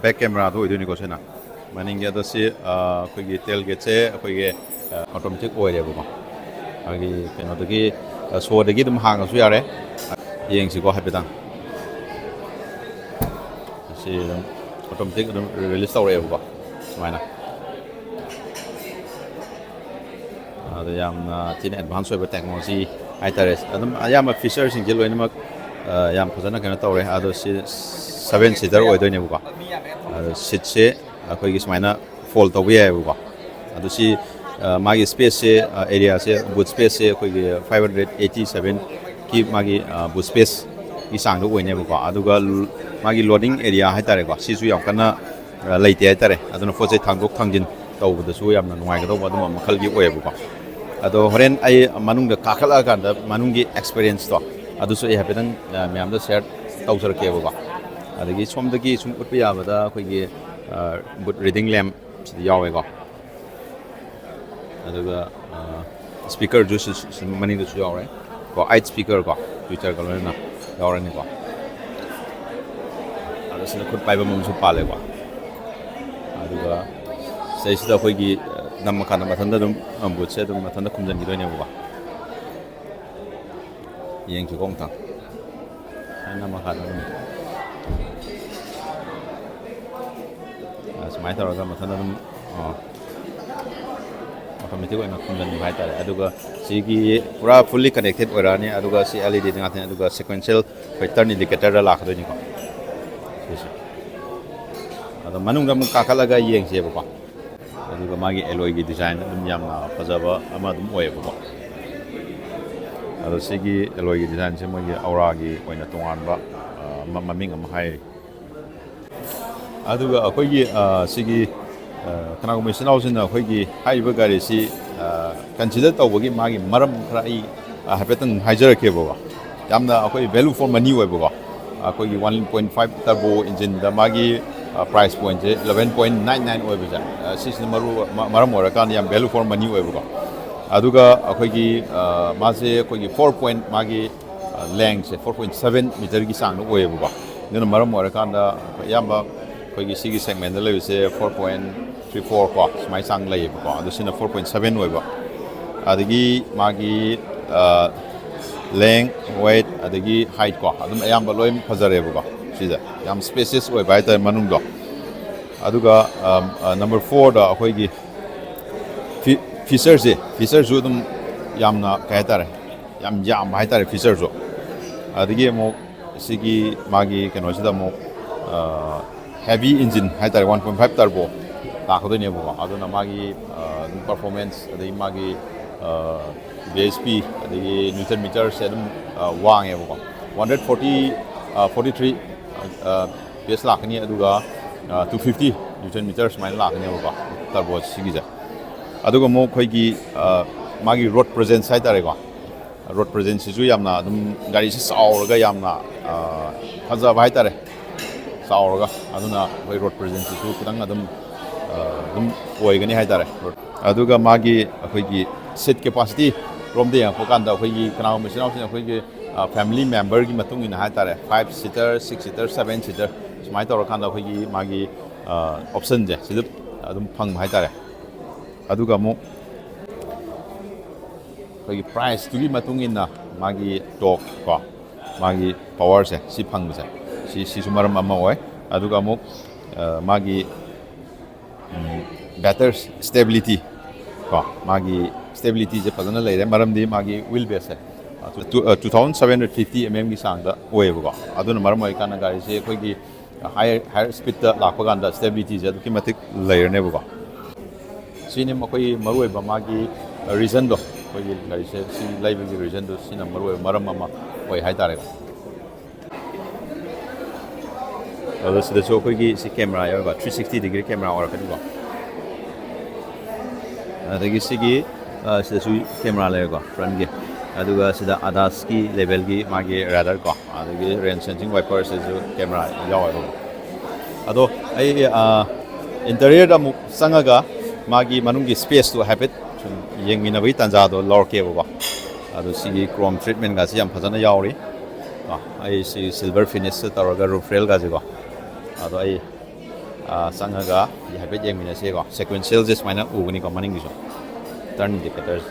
ꯕꯦꯛ ꯀꯦꯃꯦꯔꯥꯗꯣ ꯑꯣꯏꯗꯣꯏꯅꯤꯀꯣ ꯁꯤꯅ꯫ ꯃꯅꯤꯡꯒꯤ ꯑꯗꯣ ꯁꯤ ꯑꯩꯈꯣꯏꯒꯤ ꯇꯦꯜ ꯒꯦꯠꯁꯦ ꯑꯩꯈꯣꯏꯒꯤ ꯑꯣꯇꯣꯃꯦꯇꯤꯛ ꯑꯣꯏꯔꯦꯕꯀꯣ꯫ ꯑꯩꯈꯣꯏꯒꯤ ꯀꯩꯅꯣꯗꯒꯤ, ꯁꯣꯗꯒꯤ ꯑꯗꯨꯝ ꯍꯥꯡꯉꯁꯨ ꯌꯥꯔꯦ꯫ ꯌꯦꯡꯁꯤꯀꯣ ꯍꯥꯏꯐꯦꯠꯇꯪ꯫ ꯁꯤ ꯑꯗꯨꯝ ꯑꯣꯇꯣꯃꯦꯇꯤꯛ ꯑꯗꯨꯝ ꯔꯤꯂꯤꯁ ꯇꯧꯔꯛꯑꯦꯕꯀꯣ, ꯁꯨꯃꯥꯏꯅ꯫ ꯑꯗꯣ ꯌꯥꯝꯅ ꯊꯤꯅ ꯑꯦꯗꯚꯥꯟꯁ ꯑꯣꯏꯕ ꯇꯦꯛꯅꯣꯂꯣꯖꯤ ꯍꯥꯏꯇꯥꯔꯦ꯫ ꯑꯗꯨꯝ ꯑꯌꯥꯝꯕ ꯐꯤꯆꯔꯁꯤꯡꯁꯦ ꯂꯣꯏꯅꯃꯛ, ꯑ, ꯌꯥꯝ ꯐꯖꯅ ꯀꯩꯅꯣ ꯇꯧꯔꯦ꯫ ꯑꯗꯣ ꯁꯤ ꯁꯚꯦꯟ ꯁꯤꯇꯔ ꯑꯣꯏꯗꯣꯏꯅꯦꯕꯀꯣ꯫ ꯑꯗꯣ ꯁꯤꯠꯁꯦ ꯑꯩꯈꯣꯏꯒꯤ ꯁꯨꯃꯥꯏꯅ ꯐꯣꯜ ꯇꯧꯕ ꯌꯥꯏꯑꯕꯀꯣ꯫ ꯑꯗꯣ ꯁꯤ, ꯑ, ꯃꯥꯒꯤ ꯁ꯭ꯄꯦꯁꯁꯦ, ꯑ, ꯑꯦꯔꯤꯌꯥꯁꯦ, ꯕꯨꯠ ꯁ꯭ꯄꯦꯁꯁꯦ ꯑꯩꯈꯣꯏꯒꯤ ꯐꯥꯏꯚ ꯍꯟꯗ꯭ꯔꯦꯠ ꯑꯩꯠꯇꯤ ꯁꯚꯦꯟꯒꯤ ꯃꯥꯒꯤ, ꯑ, ꯕꯨꯠ ꯁ꯭ꯄꯦꯁꯀꯤ ꯆꯥꯡꯗ ꯑꯣꯏꯅꯦꯕꯀꯣ꯫ ꯑꯗꯨꯒ ꯃꯥꯒꯤ ꯂꯣꯗꯤꯡ ꯑꯦꯔꯤꯌꯥ ꯍꯥꯏꯇꯥꯔꯦꯀꯣ, ꯁꯤꯁꯨ ꯌꯥꯝ ꯀꯟꯅ, ꯑ, ꯂꯩꯇꯦ ꯍꯥꯏꯇꯥꯔꯦ꯫ ꯑꯗꯨꯅ ꯄꯣꯠ ꯆꯩ ꯊꯥꯡꯗꯣꯛ ꯊꯥꯡꯖꯤꯟ ꯇꯧꯕꯗꯁꯨ ꯌꯥꯝꯅ ꯅꯨꯡꯉꯥꯏꯒꯗꯧꯕ ꯑꯗꯨꯝꯕ ꯃꯈꯜꯒꯤ ꯑꯣꯏꯌꯦꯕꯀꯣ꯫ ꯑꯗꯣ ꯍꯣꯔꯦꯟ ꯑꯩ ꯃꯅꯨꯡꯗ ꯀꯥꯈꯠꯂꯛꯑꯀꯥꯟꯗ ꯃꯅꯨꯡꯒꯤ ꯑꯦꯛꯁꯄꯤꯔꯤꯌꯦꯟꯁꯇꯣ ꯑꯗꯨꯁꯨ ꯑꯩ ꯍꯥꯏꯐꯦꯠꯇꯪ, ꯑ, ꯃꯌꯥꯝꯗ ꯁꯤꯌꯔ ꯇꯧꯖꯔꯛꯀꯦꯕꯀꯣ꯫ ꯑꯗꯒꯤ ꯁꯣꯝꯗꯒꯤ ꯁꯨꯝ ꯎꯠꯄ ꯌꯥꯕꯗ ꯑꯩꯈꯣꯏꯒꯤ, ꯑ, ꯕꯨꯠ ꯔꯤꯗꯤꯡ ꯂꯦꯝꯞ ꯁꯤꯗ ꯌꯥꯎꯋꯦꯀꯣ꯫ ꯑꯗꯨꯒ, ꯑ, ꯁ꯭ꯄꯤꯀꯔꯁꯨ ꯁꯤ-, ꯁꯤ-, ꯃꯅꯤꯡꯗꯁꯨ ꯌꯥꯎꯔꯦ ꯀꯣ, ꯑꯩꯠ ꯁ꯭ꯄꯤꯀꯔ ꯀꯣ, ꯇ꯭ꯋꯤꯇꯔꯒ ꯂꯣꯏꯅꯅ ꯌꯥꯎꯔꯅꯤꯀꯣ꯫ ꯑꯗꯣ ꯁꯤꯗ ꯈꯨꯠ ꯄꯥꯏꯕꯝ ꯑꯃꯁꯨ ꯄꯥꯜꯂꯦꯀꯣ꯫ ꯑꯗꯨꯒ ꯁꯤꯗꯩꯁꯤꯗ ꯑꯩꯈꯣꯏꯒꯤ, ꯑ, ꯅꯝꯃꯀꯥꯟꯗ ꯃꯊꯟꯇ ꯑꯗꯨꯝ, ꯑ, ꯕꯨꯠꯁꯦ ꯑꯗꯨꯝ ꯃꯊꯟꯇ ꯈꯨꯝꯖꯤꯟꯈꯤꯗꯣꯏꯅꯦꯕꯀꯣ꯫ ꯌꯦꯡꯁꯤꯀꯣ ꯑꯃꯨꯛꯇꯪ꯫ ꯁꯨꯃꯥꯏꯅ ꯅꯝꯃꯀꯥꯟꯗ ꯑꯗꯨꯝ, ꯑ, ꯁꯨꯃꯥꯏꯅ ꯇꯧꯔꯒ ꯃꯊꯟꯇ ꯑꯗꯨꯝ, ꯑ, ꯑꯣꯇꯣꯃꯦꯇꯤꯛ ꯑꯣꯏꯅ ꯈꯨꯝꯖꯤꯟꯕ ꯍꯥꯏꯇꯥꯔꯦ꯫ ꯑꯗꯨꯒ ꯁꯤꯒꯤ ꯄꯨꯔꯥ ꯐꯨꯜꯂꯤ ꯀꯅꯦꯛꯇꯦꯠ ꯑꯣꯏꯔꯛꯑꯅꯤ꯫ ꯑꯗꯨꯒ ꯁꯤ ꯑꯦꯜ ꯏ ꯗꯤ ꯉꯥꯛꯇꯅꯤ꯫ ꯑꯗꯨꯒ ꯁꯤꯀ꯭ꯋꯦꯟꯁꯤꯌꯦꯜ ꯑꯩꯈꯣꯏ ꯇꯔꯟ ꯏꯟꯗꯤꯀꯦꯇꯔꯗ ꯂꯥꯛꯀꯗꯣꯏꯅꯤꯀꯣ, ꯁꯤꯁꯦ꯫ ꯑꯗꯣ ꯃꯅꯨꯡꯗ ꯑꯃꯨꯛ ꯀꯥꯈꯠꯂꯒ ꯌꯦꯡꯁꯦꯕꯀꯣ꯫ ꯑꯗꯨꯒ ꯃꯥꯒꯤ ꯑꯦꯂꯣꯏꯒꯤ ꯗꯤꯖꯥꯏꯟ ꯑꯗꯨꯝ ꯌꯥꯝꯅ ꯐꯖꯕ ꯑꯃ ꯑꯗꯨꯝ ꯑꯣꯏꯌꯦꯕꯀꯣ꯫ ꯑꯗꯣ ꯁꯤꯒꯤ ꯑꯦꯂꯣꯏꯒꯤ ꯗꯤꯖꯥꯏꯟꯁꯦ ꯃꯣꯏꯒꯤ ꯑꯧꯔꯥꯒꯤ ꯑꯣꯏꯅ ꯇꯣꯉꯥꯟꯕ, ꯑ, ꯃ-, ꯃꯃꯤꯡ ꯑꯃ ꯍꯥꯏꯔꯤ꯫ ꯑꯗꯨꯒ ꯑꯩꯈꯣꯏꯒꯤ, ꯑ, ꯁꯤꯒꯤ, ꯑ, ꯀꯅꯥꯒꯨꯝꯕ ꯏꯆꯤꯟ ꯏꯅꯥꯎꯁꯤꯡꯅ ꯑꯩꯈꯣꯏꯒꯤ ꯍꯥꯏꯔꯤꯕ ꯒꯥꯔꯤꯁꯤ, ꯑ, ꯀꯟꯁꯤꯗꯔ ꯇꯧꯕꯒꯤ ꯃꯥꯒꯤ ꯃꯔꯝ ꯈꯔ ꯑꯩ, ꯑ, ꯍꯥꯏꯐꯦꯠꯇꯪ ꯍꯥꯏꯖꯔꯛꯀꯦꯕꯀꯣ꯫ ꯌꯥꯝꯅ ꯑꯩꯈꯣꯏ value for money ꯑꯣꯏꯕꯀꯣ꯫ ꯑꯩꯈꯣꯏꯒꯤ ꯋꯥꯟ ꯄꯣꯏꯟ ꯐꯥꯏꯚ ꯇꯔꯕꯣ ꯏꯟꯖꯤꯟꯗ ꯃꯥꯒꯤ, ꯑ, ꯄ꯭ꯔꯥꯏꯁ ꯄꯣꯏꯟꯁꯦ ꯏꯂꯚꯦꯟ ꯄꯣꯏꯟ ꯅꯥꯏꯟ ꯅꯥꯏꯟ ꯑꯣꯏꯕꯁꯦ, ꯑ, ꯁꯤꯁꯤꯅ ꯃꯔꯨ, ꯃ-, ꯃꯔꯝ ꯑꯣꯏꯔꯀꯥꯟꯗ ꯌꯥꯝ value for money ꯑꯣꯏꯕꯀꯣ꯫ ꯑꯗꯨꯒ ꯑꯩꯈꯣꯏꯒꯤ, ꯑ, ꯃꯥꯁꯦ ꯑꯩꯈꯣꯏꯒꯤ ꯐꯣꯔ ꯄꯣꯏꯟ ꯃꯥꯒꯤ, ꯑ, ꯂꯦꯡꯁꯦ ꯐꯣꯔ ꯄꯣꯏꯟ ꯁꯚꯦꯟ ꯃꯤꯇꯔꯒꯤ ꯆꯥꯡꯗ ꯑꯣꯏꯌꯦꯕꯀꯣ꯫ ꯑꯗꯨꯅ ꯃꯔꯝ ꯑꯣꯏꯔꯀꯥꯟꯗ ꯑꯩꯈꯣꯏ ꯑꯌꯥꯝꯕ ꯑꯩꯈꯣꯏꯒꯤ ꯁꯤꯒꯤ ꯁꯦꯒꯃꯦꯟꯗ ꯂꯩꯕꯁꯦ ꯐꯣꯔ ꯄꯣꯏꯟ ꯊ꯭ꯔꯤ ꯐꯣꯔ ꯀꯣ, ꯁꯨꯃꯥꯏꯅ ꯆꯥꯡ ꯂꯩꯌꯦꯕꯀꯣ꯫ ꯑꯗꯣ ꯁꯤꯅ ꯐꯣꯔ ꯄꯣꯏꯟ ꯁꯚꯦꯟ ꯑꯣꯏꯕ꯫ ꯑꯗꯒꯤ ꯃꯥꯒꯤ, ꯑ, Length, weight, ꯑꯗꯒꯤ height ꯀꯣ, ꯑꯗꯨꯝ ꯑꯌꯥꯝꯕ ꯂꯣꯏ ꯐꯖꯔꯦꯕꯀꯣ꯫ ꯁꯤꯁꯦ ꯌꯥꯝ spacious ꯑꯣꯏꯕ ꯍꯥꯏꯇꯥꯔꯦ ꯃꯅꯨꯡꯗꯣ꯫ ꯑꯗꯨꯒ number fourꯗ ꯑꯩꯈꯣꯏꯒꯤ featureꯁꯦ, featureꯁꯨ ꯑꯗꯨꯝ ꯌꯥꯝꯅ ꯀꯩ ꯍꯥꯏꯇꯥꯔꯦ, ꯌꯥꯝ ꯌꯥꯝꯕ ꯍꯥꯏꯇꯥꯔꯦ featureꯁꯨ꯫ ꯑꯗꯒꯤ ꯑꯃꯨꯛ ꯁꯤꯒꯤ ꯃꯥꯒꯤ ꯀꯩꯅꯣꯁꯤꯗ ꯑꯃꯨꯛ heavy engine ꯍꯥꯏꯇꯥꯔꯦ, one point five turbo ꯂꯥꯛꯀꯗꯣꯏꯅꯦꯕꯀꯣ꯫ ꯑꯗꯨꯅ ꯃꯥꯒꯤ performance, ꯑꯗꯒꯤ ꯃꯥꯒꯤ B H P, ꯑꯗꯒꯤ newton meterꯁꯦ ꯑꯗꯨꯝ ꯋꯥꯡꯉꯦꯕꯀꯣ꯫ One hundred forty, forty three B H P ꯂꯥꯛꯀꯅꯤ, ꯑꯗꯨꯒ two fifty newton meter ꯁꯨꯃꯥꯏꯅ ꯂꯥꯛꯀꯅꯦꯕꯀꯣ, turbo ꯁꯤꯒꯤꯁꯦ꯫ ꯑꯗꯨꯒ ꯑꯃꯨꯛ ꯑꯩꯈꯣꯏꯒꯤ ꯃꯥꯒꯤ road presence ꯍꯥꯏꯇꯥꯔꯦꯀꯣ, road presenceꯁꯤꯁꯨ ꯌꯥꯝꯅ ꯑꯗꯨꯝ ꯒꯥꯔꯤꯁꯤ ꯆꯥꯎꯔꯒ ꯌꯥꯝꯅ ꯐꯖꯕ ꯍꯥꯏꯇꯥꯔꯦ꯫ ꯆꯥꯎꯔꯒ, ꯑꯗꯨꯅ ꯑꯩꯈꯣꯏ road presenceꯁꯤꯁꯨ ꯈꯤꯇꯪ ꯑꯗꯨꯝ ꯑꯗꯨꯝ ꯑꯣꯏꯒꯅꯤ ꯍꯥꯏꯇꯥꯔꯦ꯫ ꯑꯗꯨꯒ ꯃꯥꯒꯤ ꯑꯩꯈꯣꯏꯒꯤ seat capacity ꯔꯣꯝꯗ ꯌꯦꯡꯉꯛꯄ ꯀꯥꯟꯗ, ꯑꯩꯈꯣꯏꯒꯤ ꯀꯅꯥꯒꯨꯝꯕ ꯏꯆꯤꯟ ꯏꯅꯥꯎꯁꯤꯡ ꯑꯩꯈꯣꯏꯒꯤ family memberꯒꯤ ꯃꯇꯨꯡ ꯏꯟꯅ ꯍꯥꯏꯇꯥꯔꯦ, five seater, six seater, seven seater ꯁꯨꯃꯥꯏꯅ ꯇꯧꯔꯀꯥꯟꯗ ꯑꯩꯈꯣꯏꯒꯤ ꯃꯥꯒꯤ optionꯁꯦ ꯁꯤꯗ ꯑꯗꯨꯝ ꯐꯪꯕ ꯍꯥꯏꯇꯥꯔꯦ꯫ ꯑꯗꯨꯒ ꯑꯃꯨꯛ ꯑꯩꯈꯣꯏꯒꯤ priceꯇꯨꯒꯤ ꯃꯇꯨꯡ ꯏꯟꯅ ꯃꯥꯒꯤ torque ꯀꯣ, ꯃꯥꯒꯤ powerꯁꯦ ꯁꯤ ꯐꯪꯕꯁꯦ, ꯁꯤ, ꯁꯤꯁꯨ ꯃꯔꯝ ꯑꯃ ꯑꯣꯏ꯫ ꯑꯗꯨꯒ ꯑꯃꯨꯛ ꯃꯥꯒꯤ better stability ꯀꯣ, ꯃꯥꯒꯤ stabilityꯁꯦ ꯐꯖꯅ ꯂꯩꯔꯦ, ꯃꯔꯝꯗꯤ ꯃꯥꯒꯤ wheel baseꯁꯦ two thousand seven hundred fifty mmꯒꯤ ꯆꯥꯡꯗ ꯑꯣꯏꯌꯦꯕꯀꯣ꯫ ꯑꯗꯨꯅ ꯃꯔꯝ ꯑꯣꯏꯔꯀꯥꯟꯗ ꯒꯥꯔꯤꯁꯦ ꯑꯩꯈꯣꯏꯒꯤ higher, higher speedꯇ ꯂꯥꯛꯄ ꯀꯥꯟꯗ stabilityꯁꯦ ꯑꯗꯨꯛꯀꯤ ꯃꯇꯤꯛ ꯂꯩꯔꯅꯦꯕꯀꯣ꯫ ꯁꯤꯅꯤ ꯑꯩꯈꯣꯏꯒꯤ ꯃꯔꯨꯑꯣꯏꯕ ꯃꯥꯒꯤ reasonꯗꯣ, ꯑꯩꯈꯣꯏꯒꯤ ꯒꯥꯔꯤꯁꯦ ꯁꯤ ꯂꯩꯕꯒꯤ reasonꯗꯣ, ꯁꯤꯅ ꯃꯔꯨꯑꯣꯏꯕ ꯃꯔꯝ ꯑꯃ ꯑꯣꯏ ꯍꯥꯏꯇꯥꯔꯦꯀꯣ꯫ ꯑꯗꯣ ꯁꯤꯗꯁꯨ ꯑꯩꯈꯣꯏꯒꯤ ꯁꯤ camera ꯌꯥꯎꯋꯦꯕ, three sixty degree camera ꯑꯣꯏꯔꯛꯀꯅꯤꯀꯣ꯫ ꯑꯗꯒꯤ ꯁꯤꯒꯤ ꯁꯤꯗꯁꯨ camera ꯂꯩꯔꯦꯀꯣ frontꯀꯤ꯫ ꯑꯗꯨꯒ ꯁꯤꯗ ADASꯀꯤ levelꯒꯤ ꯃꯥꯒꯤ radar ꯀꯣ, ꯑꯗꯒꯤ rain sensing wiperꯁꯤꯁꯨ camera ꯌꯥꯎꯋꯦꯕ꯫ ꯑꯗꯣ ꯑꯩ interiorꯗ ꯑꯃꯨꯛ ꯆꯪꯉꯒ ꯃꯥꯒꯤ ꯃꯅꯨꯡꯒꯤ spaceꯇꯨ ꯍꯥꯏꯐꯦꯠ ꯁꯨꯝ ꯌꯦꯡꯃꯤꯟꯅꯕꯒꯤ ꯇꯥꯟꯖꯥꯗꯣ ꯂꯧꯔꯛꯀꯦꯕꯀꯣ꯫ ꯑꯗꯣ ꯁꯤꯒꯤ chrome treatmentꯒꯁꯤ ꯌꯥꯝ ꯐꯖꯅ ꯌꯥꯎꯔꯤ꯫ ꯑꯩ ꯁꯤ silver finishꯇ ꯇꯧꯔꯒ roof railꯒꯁꯤꯀꯣ꯫ ꯑꯗꯣ ꯑꯩ ꯆꯪꯉꯒ ꯍꯥꯏꯐꯦꯠ ꯌꯦꯡꯃꯤꯟꯅꯁꯦꯀꯣ꯫ Sequentialꯁꯦ ꯁꯨꯃꯥꯏꯅ ꯎꯒꯅꯤꯀꯣ ꯃꯅꯤꯡꯒꯤꯁꯨ, turn indicators꯫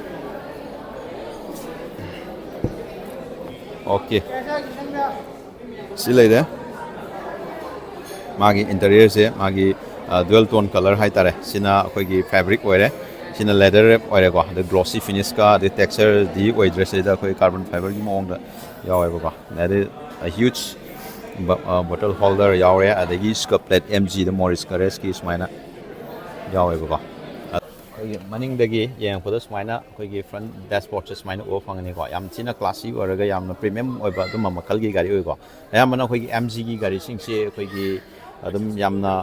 ꯑꯣꯀꯦ, ꯁꯤ ꯂꯩꯔꯦ꯫ ꯃꯥꯒꯤ ꯏꯟꯇꯔꯤꯌꯔꯁꯦ ꯃꯥꯒꯤ ꯗ꯭ꯌꯨꯑꯦꯜ ꯇꯣꯟ ꯀꯂꯔ ꯍꯥꯏꯇꯥꯔꯦ꯫ ꯁꯤꯅ ꯑꯩꯈꯣꯏꯒꯤ ꯐꯦꯕ꯭ꯔꯤꯛ ꯑꯣꯏꯔꯦ, ꯁꯤꯅ ꯂꯦꯗꯔ ꯔꯦꯞ ꯑꯣꯏꯔꯦꯀꯣ꯫ ꯑꯗꯩ ꯒ꯭ꯂꯣꯁꯤ ꯐꯤꯅꯤꯁꯀ ꯑꯗꯩ ꯇꯦꯛꯁꯆꯔꯗꯤ ꯑꯣꯏꯗ꯭ꯔꯦ, ꯁꯤꯗ ꯑꯩꯈꯣꯏ ꯀꯥꯔꯕꯟ ꯐꯥꯏꯕꯔꯒꯤ ꯃꯑꯣꯡꯗ ꯌꯥꯎꯋꯦꯕꯀꯣ꯫ ꯑꯗꯩ ꯍ꯭ꯌꯨꯖ ꯕꯣꯇꯜ ꯍꯣꯜꯗꯔ ꯌꯥꯎꯔꯦ, ꯑꯗꯒꯤ ꯁ꯭ꯀꯞ ꯄ꯭ꯂꯦꯠ ꯑꯦꯝ ꯖꯤꯗ ꯃꯣꯔꯤꯁ ꯀꯔꯦꯁꯀꯤ ꯁꯨꯃꯥꯏꯅ ꯌꯥꯎꯋꯦꯕꯀꯣ꯫ ꯑꯩꯈꯣꯏꯒꯤ ꯃꯅꯤꯡꯗꯒꯤ ꯌꯦꯡꯉꯛꯄꯗ ꯁꯨꯃꯥꯏꯅ ꯑꯩꯈꯣꯏꯒꯤ ꯐ꯭ꯔꯟ ꯗꯦꯁꯕꯣꯔꯗꯁꯦ ꯁꯨꯃꯥꯏꯅ ꯎꯕ ꯐꯪꯒꯅꯤꯀꯣ꯫ ꯌꯥꯝ ꯊꯤꯅ ꯀ꯭ꯂꯥꯁꯤ ꯑꯣꯏꯔꯒ ꯌꯥꯝꯅ ꯄ꯭ꯔꯤꯃꯤꯌꯝ ꯑꯣꯏꯕ ꯑꯗꯨꯝꯕ ꯃꯈꯜꯒꯤ ꯒꯥꯔꯤ ꯑꯣꯏꯀꯣ꯫ ꯑꯌꯥꯝꯕꯅ ꯑꯩꯈꯣꯏꯒꯤ ꯑꯦꯝ ꯖꯤꯒꯤ ꯒꯥꯔꯤꯁꯤꯡꯁꯦ ꯑꯩꯈꯣꯏꯒꯤ ꯑꯗꯨꯝ ꯌꯥꯝꯅ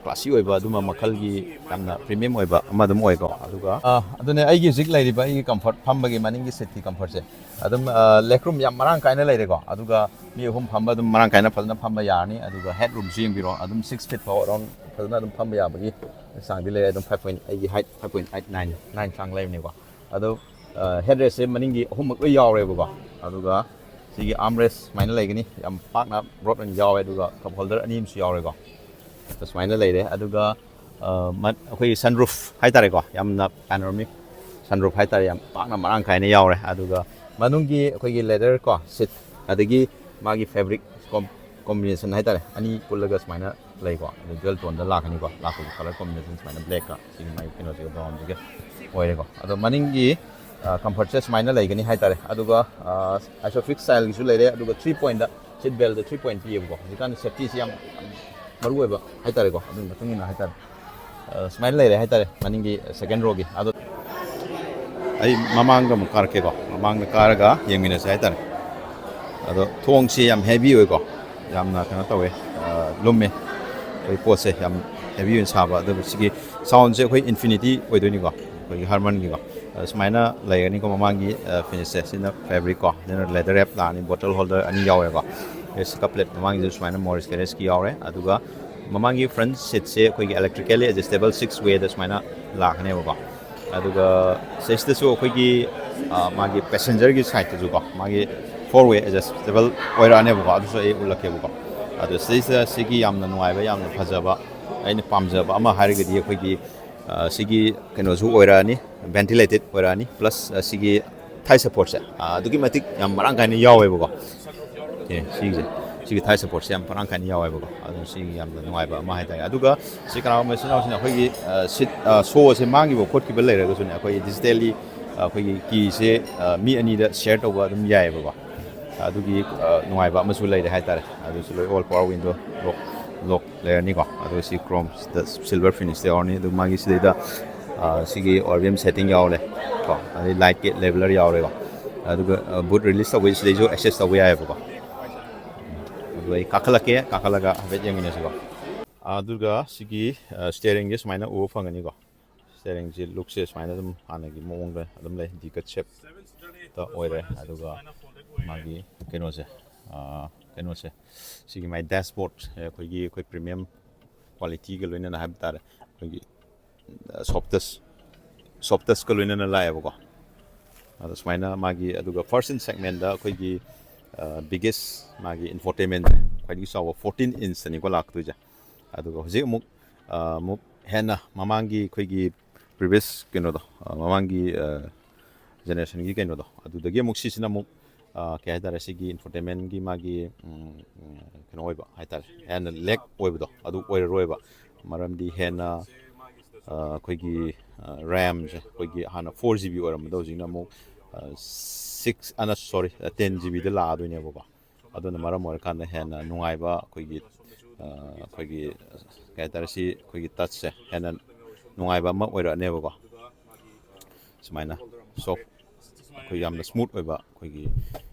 ꯀ꯭ꯂꯥꯁꯤ ꯑꯣꯏꯕ ꯑꯗꯨꯝꯕ ꯃꯈꯜꯒꯤ ꯌꯥꯝꯅ ꯄ꯭ꯔꯤꯃꯤꯌꯝ ꯑꯣꯏꯕ ꯑꯃ ꯑꯗꯨꯝ ꯑꯣꯏꯀꯣ꯫ ꯑꯗꯨꯒ ꯑ, ꯑꯗꯨꯅꯦ ꯑꯩꯒꯤ ꯍꯧꯖꯤꯛ ꯂꯩꯔꯤꯕ ꯑꯩꯒꯤ ꯀꯝꯐꯔꯠ, ꯐꯝꯕꯒꯤ ꯃꯅꯤꯡꯒꯤ ꯁꯤꯠꯀꯤ ꯀꯝꯐꯔꯠꯁꯦ ꯑꯗꯨꯝ ꯂꯦꯒ ꯔꯨꯝ ꯌꯥꯝ ꯃꯔꯥꯡ ꯀꯥꯏꯅ ꯂꯩꯔꯦꯀꯣ꯫ ꯑꯗꯨꯒ ꯃꯤ ꯑꯍꯨꯝ ꯐꯝꯕ ꯑꯗꯨꯝ ꯃꯔꯥꯡ ꯀꯥꯏꯅ ꯐꯖꯅ ꯐꯝꯕ ꯌꯥꯔꯅꯤ꯫ ꯑꯗꯨꯒ ꯍꯦꯗ ꯔꯨꯝꯁꯨ ꯌꯦꯡꯕꯤꯔꯣ, ꯑꯗꯨꯝ ꯁꯤꯛꯁ ꯐꯤꯠ ꯐꯥꯎ ꯑꯦꯔꯥꯎꯟ ꯐꯖꯅ ꯑꯗꯨꯝ ꯐꯝꯕ ꯌꯥꯕꯒꯤ ꯆꯥꯡꯗꯤ ꯂꯩꯔꯦ꯫ ꯑꯗꯨꯝ ꯐꯥꯏꯚ ꯄꯣꯏꯟ, ꯑꯩꯒꯤ height five point eight nine, nine ꯆꯥꯡ ꯂꯩꯕꯅꯤꯀꯣ꯫ ꯑꯗꯣ ꯍꯦꯗ ꯔꯦꯁꯁꯦ ꯃꯅꯤꯡꯒꯤ ꯑꯍꯨꯝꯃꯛ ꯂꯣꯏ ꯌꯥꯎꯔꯦꯕꯀꯣ꯫ ꯑꯗꯨꯒ ꯁꯤꯒꯤ ꯑꯥꯔꯝ ꯔꯦꯁ ꯁꯨꯃꯥꯏꯅ ꯂꯩꯒꯅꯤ, ꯌꯥꯝ ꯄꯥꯛꯅ ꯕ꯭ꯔꯣꯗ ꯑꯣꯏꯅ ꯌꯥꯎꯋꯦ꯫ ꯑꯗꯨꯒ ꯀꯞ ꯍꯣꯜꯗꯔ ꯑꯅꯤ ꯑꯃꯁꯨ ꯌꯥꯎꯔꯦꯀꯣ꯫ ꯁꯨꯃꯥꯏꯅ ꯂꯩꯔꯦ꯫ ꯑꯗꯨꯒ ꯑ, ꯃ-, ꯑꯩꯈꯣꯏꯒꯤ ꯁꯟꯔꯨꯐ ꯍꯥꯏꯇꯥꯔꯦꯀꯣ, ꯌꯥꯝꯅ ꯄꯦꯅꯣꯔꯃꯤꯛ ꯁꯟꯔꯨꯐ ꯍꯥꯏꯇꯥꯔꯦ, ꯌꯥꯝ ꯄꯥꯛꯅ ꯃꯔꯥꯡ ꯀꯥꯏꯅ ꯌꯥꯎꯔꯦ꯫ ꯑꯗꯨꯒ ꯃꯅꯨꯡꯒꯤ ꯑꯩꯈꯣꯏꯒꯤ ꯂꯦꯗꯔ ꯀꯣ ꯁꯤꯠ, ꯑꯗꯒꯤ ꯃꯥꯒꯤ ꯐꯦꯕ꯭ꯔꯤꯛ ꯀꯣꯝ-, ꯀꯣꯝꯕꯤꯅꯦꯁꯟ ꯍꯥꯏꯇꯥꯔꯦ, ꯑꯅꯤ ꯄꯨꯜꯂꯒ ꯁꯨꯃꯥꯏꯅ ꯂꯩꯀꯣ꯫ ꯑꯗꯨ ꯗ꯭ꯌꯨꯑꯦꯜ ꯇꯣꯟꯗ ꯂꯥꯛꯀꯅꯤꯀꯣ꯫ ꯂꯥꯛꯄꯒꯤ ꯀꯂꯔ ꯀꯣꯝꯕꯤꯅꯦꯁꯟ ꯁꯨꯃꯥꯏꯅ ꯕ꯭ꯂꯦꯛꯀ ꯁꯤꯒꯤ ꯃꯥꯒꯤ ꯀꯩꯅꯣꯁꯤꯒ ꯕ꯭ꯔꯥꯎꯟꯁꯤꯒ ꯑꯣꯏꯔꯦꯀꯣ꯫ ꯑꯗꯣ ꯃꯅꯤꯡꯒꯤ ꯀꯝꯐꯔꯠꯁꯦ ꯁꯨꯃꯥꯏꯅ ꯂꯩꯒꯅꯤ ꯍꯥꯏꯇꯥꯔꯦ꯫ ꯑꯗꯨꯒ ꯑꯥꯏꯁꯣꯐꯤꯛꯁ ꯁ꯭ꯇꯥꯏꯜꯒꯤꯁꯨ ꯂꯩꯔꯦ꯫ ꯑꯗꯨꯒ ꯊ꯭ꯔꯤ ꯄꯣꯏꯟꯗ ꯁꯤꯠ ꯕꯦꯜꯗ ꯊ꯭ꯔꯤ ꯄꯣꯏꯟ ꯄꯤꯌꯦꯕꯀꯣ꯫ ꯍꯧꯖꯤꯛꯀꯥꯟꯗꯤ ꯁꯦꯐꯇꯤꯁꯤ ꯌꯥꯝ ꯃꯔꯨ ꯑꯣꯏꯕ ꯍꯥꯏꯇꯥꯔꯦꯀꯣ꯫ ꯑꯗꯨꯒꯤ ꯃꯇꯨꯡ ꯏꯟꯅ ꯍꯥꯏꯇꯥꯔꯦ, ꯑ, ꯁꯨꯃꯥꯏꯅ ꯂꯩꯔꯦ ꯍꯥꯏꯇꯥꯔꯦ ꯃꯅꯤꯡꯒꯤ ꯁꯦꯀꯦꯟ ꯔꯣꯒꯤ꯫ ꯑꯗꯣ ꯑꯩ ꯃꯃꯥꯡꯗ ꯑꯃꯨꯛ ꯀꯥꯔꯛꯀꯦꯀꯣ꯫ ꯃꯃꯥꯡꯗ ꯀꯥꯔꯒ ꯌꯦꯡꯃꯤꯟꯅꯁꯦ ꯍꯥꯏꯇꯥꯔꯦ꯫ ꯑꯗꯣ ꯊꯣꯡꯁꯤ ꯌꯥꯝ ꯍꯦꯚꯤ ꯑꯣꯏꯀꯣ, ꯌꯥꯝꯅ ꯀꯩꯅꯣ ꯇꯧꯋꯦ, ꯑ, ꯂꯨꯝꯃꯦ꯫ ꯑꯩꯈꯣꯏ ꯄꯣꯠꯁꯦ ꯌꯥꯝ ꯍꯦꯚꯤ ꯑꯣꯏꯅ ꯁꯥꯕ꯫ ꯑꯗꯨꯒ ꯁꯤꯒꯤ ꯁꯥꯎꯟꯁꯦ ꯑꯩꯈꯣꯏ ꯏꯟꯐꯤꯅꯤꯇꯤ ꯑꯣꯏꯗꯣꯏꯅꯤꯀꯣ, ꯑꯩꯈꯣꯏꯒꯤ ꯍꯥꯔꯃꯟꯒꯤꯀꯣ꯫ ꯑ, ꯁꯨꯃꯥꯏꯅ ꯂꯩꯒꯅꯤꯀꯣ꯫ ꯃꯃꯥꯡꯒꯤ, ꯑ, ꯐꯤꯅꯤꯁꯁꯦ, ꯁꯤꯅ ꯐꯦꯕ꯭ꯔꯤꯛ ꯀꯣ, ꯁꯤꯅ ꯂꯦꯗꯔ ꯔꯦꯞ ꯂꯥꯛꯑꯅꯤ꯫ ꯕꯣꯇꯜ ꯍꯣꯜꯗꯔ ꯑꯅꯤ ꯌꯥꯎꯋꯦꯀꯣ꯫ ꯁꯤꯒ ꯄ꯭ꯂꯦꯠ ꯃꯃꯥꯡꯒꯤꯁꯨ ꯁꯨꯃꯥꯏꯅ ꯃꯣꯔꯤꯁ ꯀꯦꯔꯦꯁꯀꯤ ꯌꯥꯎꯔꯦ꯫ ꯑꯗꯨꯒ ꯃꯃꯥꯡꯒꯤ ꯐ꯭ꯔꯟ ꯁꯤꯠꯁꯦ ꯑꯩꯈꯣꯏꯒꯤ ꯏꯂꯦꯛꯇ꯭ꯔꯤꯀꯦꯜꯂꯤ ꯑꯦꯗꯖꯁꯇꯦꯕꯜ ꯁꯤꯛꯁ ꯋꯦꯗ ꯁꯨꯃꯥꯏꯅ ꯂꯥꯛꯀꯅꯦꯕꯀꯣ꯫ ꯑꯗꯨꯒ ꯁꯤꯁꯤꯗꯁꯨ ꯑꯩꯈꯣꯏꯒꯤ, ꯑ, ꯃꯥꯒꯤ ꯄꯦꯁꯦꯟꯖꯔꯒꯤ ꯁꯥꯏꯠꯇꯁꯨꯀꯣ, ꯃꯥꯒꯤ ꯐꯣꯔ ꯋꯦ ꯑꯦꯗꯖꯁꯇꯦꯕꯜ ꯑꯣꯏꯔꯛꯑꯅꯦꯕꯀꯣ꯫ ꯑꯗꯨꯁꯨ ꯑꯩ ꯎꯠꯂꯛꯀꯦꯕꯀꯣ꯫ ꯑꯗꯣ ꯁꯤꯁꯤꯗ ꯁꯤꯒꯤ ꯌꯥꯝꯅ ꯅꯨꯡꯉꯥꯏꯕ, ꯌꯥꯝꯅ ꯐꯖꯕ, ꯑꯩꯅ ꯄꯥꯝꯖꯕ ꯑꯃ ꯍꯥꯏꯔꯒꯗꯤ ꯑꯩꯈꯣꯏꯒꯤ, ꯑ, ꯁꯤꯒꯤ ꯀꯩꯅꯣꯁꯨ ꯑꯣꯏꯔꯛꯑꯅꯤ, ꯚꯦꯟꯇꯤꯂꯦꯇꯦꯠ ꯑꯣꯏꯔꯛꯑꯅꯤ, ꯄ꯭ꯂꯁ, ꯑ, ꯁꯤꯒꯤ ꯊꯥꯏ ꯁꯄꯣꯔꯠꯁꯦ ꯑꯗꯨꯛꯀꯤ ꯃꯇꯤꯛ ꯌꯥꯝ ꯃꯔꯥꯡ ꯀꯥꯏꯅ ꯌꯥꯎꯋꯦꯕꯀꯣ꯫ ꯑꯦ ꯁꯤꯒꯤꯁꯦ ꯁꯤꯒꯤ ꯊꯥꯏ ꯁꯄꯣꯔꯠꯁꯦ ꯌꯥꯝ ꯃꯔꯥꯡ ꯀꯥꯏꯅ ꯌꯥꯎꯋꯦꯕꯀꯣ꯫ ꯑꯗꯨꯅ ꯁꯤꯒꯤ ꯌꯥꯝꯅ ꯅꯨꯡꯉꯥꯏꯕ ꯑꯃ ꯍꯥꯏꯇꯥꯔꯦ꯫ ꯑꯗꯨꯒ ꯁꯤ ꯀꯅꯥꯒꯨꯝꯕ ꯏꯆꯤꯟ ꯏꯅꯥꯎꯁꯤꯡꯅ ꯑꯩꯈꯣꯏꯒꯤ ꯁꯤꯠ ꯁꯣ ꯑꯁꯦ ꯃꯥꯡꯈꯤꯕ ꯈꯣꯠꯈꯤꯕ ꯂꯩꯔꯒꯁꯨꯅꯦ, ꯑꯩꯈꯣꯏꯒꯤ ꯗꯤꯖꯤꯇꯦꯜꯂꯤ ꯑꯩꯈꯣꯏꯒꯤ ꯀꯤꯁꯦ ꯃꯤ ꯑꯅꯤꯗ ꯁꯤꯌꯔ ꯇꯧꯕ ꯑꯗꯨꯝ ꯌꯥꯏꯑꯕꯀꯣ꯫ ꯑꯗꯨꯒꯤ ꯅꯨꯡꯉꯥꯏꯕ ꯑꯃꯁꯨ ꯂꯩꯔꯦ ꯍꯥꯏꯇꯥꯔꯦ꯫ ꯑꯗꯨꯁꯨ ꯂꯣꯏ ꯑꯣꯜ ꯄꯋꯥꯔ ꯋꯤꯟꯗꯣ ꯂꯣꯛ ꯂꯣꯛ ꯂꯩꯔꯅꯤꯀꯣ꯫ ꯑꯗꯨꯒ ꯁꯤ ꯀ꯭ꯔꯣꯝ ꯁꯤꯜꯚꯔ ꯐꯤꯅꯤꯁꯇ ꯌꯥꯎꯔꯅꯤ꯫ ꯑꯗꯨ ꯃꯥꯒꯤ ꯁꯤꯗꯩꯗ ꯁꯤꯒꯤ ꯑꯣꯔꯕꯤꯌꯝ ꯁꯦꯠꯇꯤꯡ ꯌꯥꯎꯔꯦ ꯀꯣ꯫ ꯑꯗꯩ ꯂꯥꯏꯠꯀꯤ ꯂꯦꯕꯦꯂꯔ ꯌꯥꯎꯔꯦꯀꯣ꯫ ꯑꯗꯨꯒ ꯕꯨꯠ ꯔꯤꯂꯤꯁ ꯇꯧꯕꯩ ꯁꯤꯗꯩꯁꯨ ꯑꯦꯛꯁꯦꯁ ꯇꯧꯕ ꯌꯥꯏꯑꯕꯀꯣ꯫ ꯑꯗꯨ ꯑꯩ ꯀꯥꯈꯠꯂꯛꯀꯦ, ꯀꯥꯈꯠꯂꯒ ꯍꯥꯏꯐꯦꯠ ꯌꯦꯡꯃꯤꯟꯅꯁꯤꯀꯣ꯫ ꯑꯗꯨꯒ ꯁꯤꯒꯤ ꯁ꯭ꯇꯤꯌꯔꯤꯡꯁꯦ ꯁꯨꯃꯥꯏꯅ ꯎꯕ ꯐꯪꯒꯅꯤꯀꯣ꯫ ꯁ꯭ꯇꯤꯌꯔꯤꯡꯁꯤ ꯂꯨꯛꯁꯦ ꯁꯨꯃꯥꯏꯅ ꯑꯗꯨꯝ ꯍꯥꯟꯅꯒꯤ ꯃꯑꯣꯡꯗ ꯑꯗꯨꯝ ꯂꯩ, ꯗꯤ ꯀꯠ ꯁꯦꯞꯇ ꯑꯣꯏꯔꯦ꯫ ꯑꯗꯨꯒ ꯃꯥꯒꯤ ꯀꯩꯅꯣꯁꯦ, ꯀꯩꯅꯣꯁꯦ, ꯁꯤꯒꯤ ꯃꯥꯏ ꯗꯦꯁꯕꯣꯔꯗ, ꯑꯩꯈꯣꯏꯒꯤ ꯑꯩꯈꯣꯏ ꯄ꯭ꯔꯤꯃꯤꯌꯝ ꯀ꯭ꯋꯥꯂꯤꯇꯤꯒ ꯂꯣꯏꯅꯅ ꯍꯥꯏꯕ ꯇꯥꯔꯦ, ꯑꯩꯈꯣꯏꯒꯤ ꯁꯣꯐꯇꯁ ꯁꯣꯐꯇꯁꯀ ꯂꯣꯏꯅꯅ ꯂꯥꯛꯑꯦꯕꯀꯣ꯫ ꯑꯗꯣ ꯁꯨꯃꯥꯏꯅ ꯃꯥꯒꯤ, ꯑꯗꯨꯒ ꯐꯥꯔꯁ ꯏꯟ ꯁꯦꯒꯃꯦꯟꯗ ꯑꯩꯈꯣꯏꯒꯤ ꯕꯤꯒꯦꯁ ꯃꯥꯒꯤ ꯏꯟꯐꯣꯇꯦꯟꯃꯦꯟꯁꯦ ꯈ꯭ꯋꯥꯏꯗꯒꯤ ꯆꯥꯎꯕ ꯐꯣꯔꯇꯤꯟ ꯏꯟꯁꯇꯅꯤꯀꯣ ꯂꯥꯛꯇꯣꯏꯁꯦ꯫ ꯑꯗꯨꯒ ꯍꯧꯖꯤꯛ ꯑꯃꯨꯛ ꯑꯃꯨꯛ ꯍꯦꯟꯅ ꯃꯃꯥꯡꯒꯤ ꯑꯩꯈꯣꯏꯒꯤ ꯄ꯭ꯔꯤꯚꯤꯌꯁ ꯀꯩꯅꯣꯗꯣ, ꯃꯃꯥꯡꯒꯤ ꯖꯦꯅꯦꯔꯦꯁꯟꯒꯤ ꯀꯩꯅꯣꯗꯣ, ꯑꯗꯨꯗꯒꯤ ꯑꯃꯨꯛ ꯁꯤꯁꯤꯅ ꯑꯃꯨꯛ ꯀꯩ ꯍꯥꯏꯇꯥꯔꯦ, ꯁꯤꯒꯤ ꯏꯟꯐꯣꯇꯦꯟꯃꯦꯟꯒꯤ ꯃꯥꯒꯤ ꯀꯩꯅꯣ ꯑꯣꯏꯕ ꯍꯥꯏꯇꯥꯔꯦ, ꯍꯦꯟꯅ ꯂꯦꯛ ꯑꯣꯏꯕꯗꯣ ꯑꯗꯨ ꯑꯣꯏꯔꯔꯣꯏꯕ꯫ ꯃꯔꯝꯗꯤ ꯍꯦꯟꯅ ꯑꯩꯈꯣꯏꯒꯤ ꯔꯦꯝꯁꯦ ꯑꯩꯈꯣꯏꯒꯤ ꯍꯥꯟꯅ ꯐꯣꯔ ꯖꯤ ꯕꯤ ꯑꯣꯏꯔꯝꯕꯗꯣ ꯍꯧꯖꯤꯛꯅ ꯑꯃꯨꯛ ꯁꯤꯛꯁ ꯑꯅ ꯁꯣꯔꯤ, ꯇꯦꯟ ꯖꯤ ꯕꯤꯗ ꯂꯥꯛꯑꯗꯣꯏꯅꯦꯕꯀꯣ꯫ ꯑꯗꯨꯅ ꯃꯔꯝ ꯑꯣꯏꯔꯀꯥꯟꯗ ꯍꯦꯟꯅ ꯅꯨꯡꯉꯥꯏꯕ ꯑꯩꯈꯣꯏꯒꯤ ꯑꯩꯈꯣꯏꯒꯤ ꯀꯩ ꯍꯥꯏꯇꯥꯔꯦ, ꯁꯤ ꯑꯩꯈꯣꯏꯒꯤ ꯇꯆꯁꯦ ꯍꯦꯟꯅ ꯅꯨꯡꯉꯥꯏꯕ ꯑꯃ ꯑꯣꯏꯔꯛꯑꯅꯦꯕꯀꯣ꯫ ꯁꯨꯃꯥꯏꯅ ꯁꯣꯐ ꯑꯩꯈꯣꯏ ꯌꯥꯝꯅ ꯁ꯭ꯃꯨꯠ ꯑꯣꯏꯕ ꯑꯩꯈꯣꯏꯒꯤ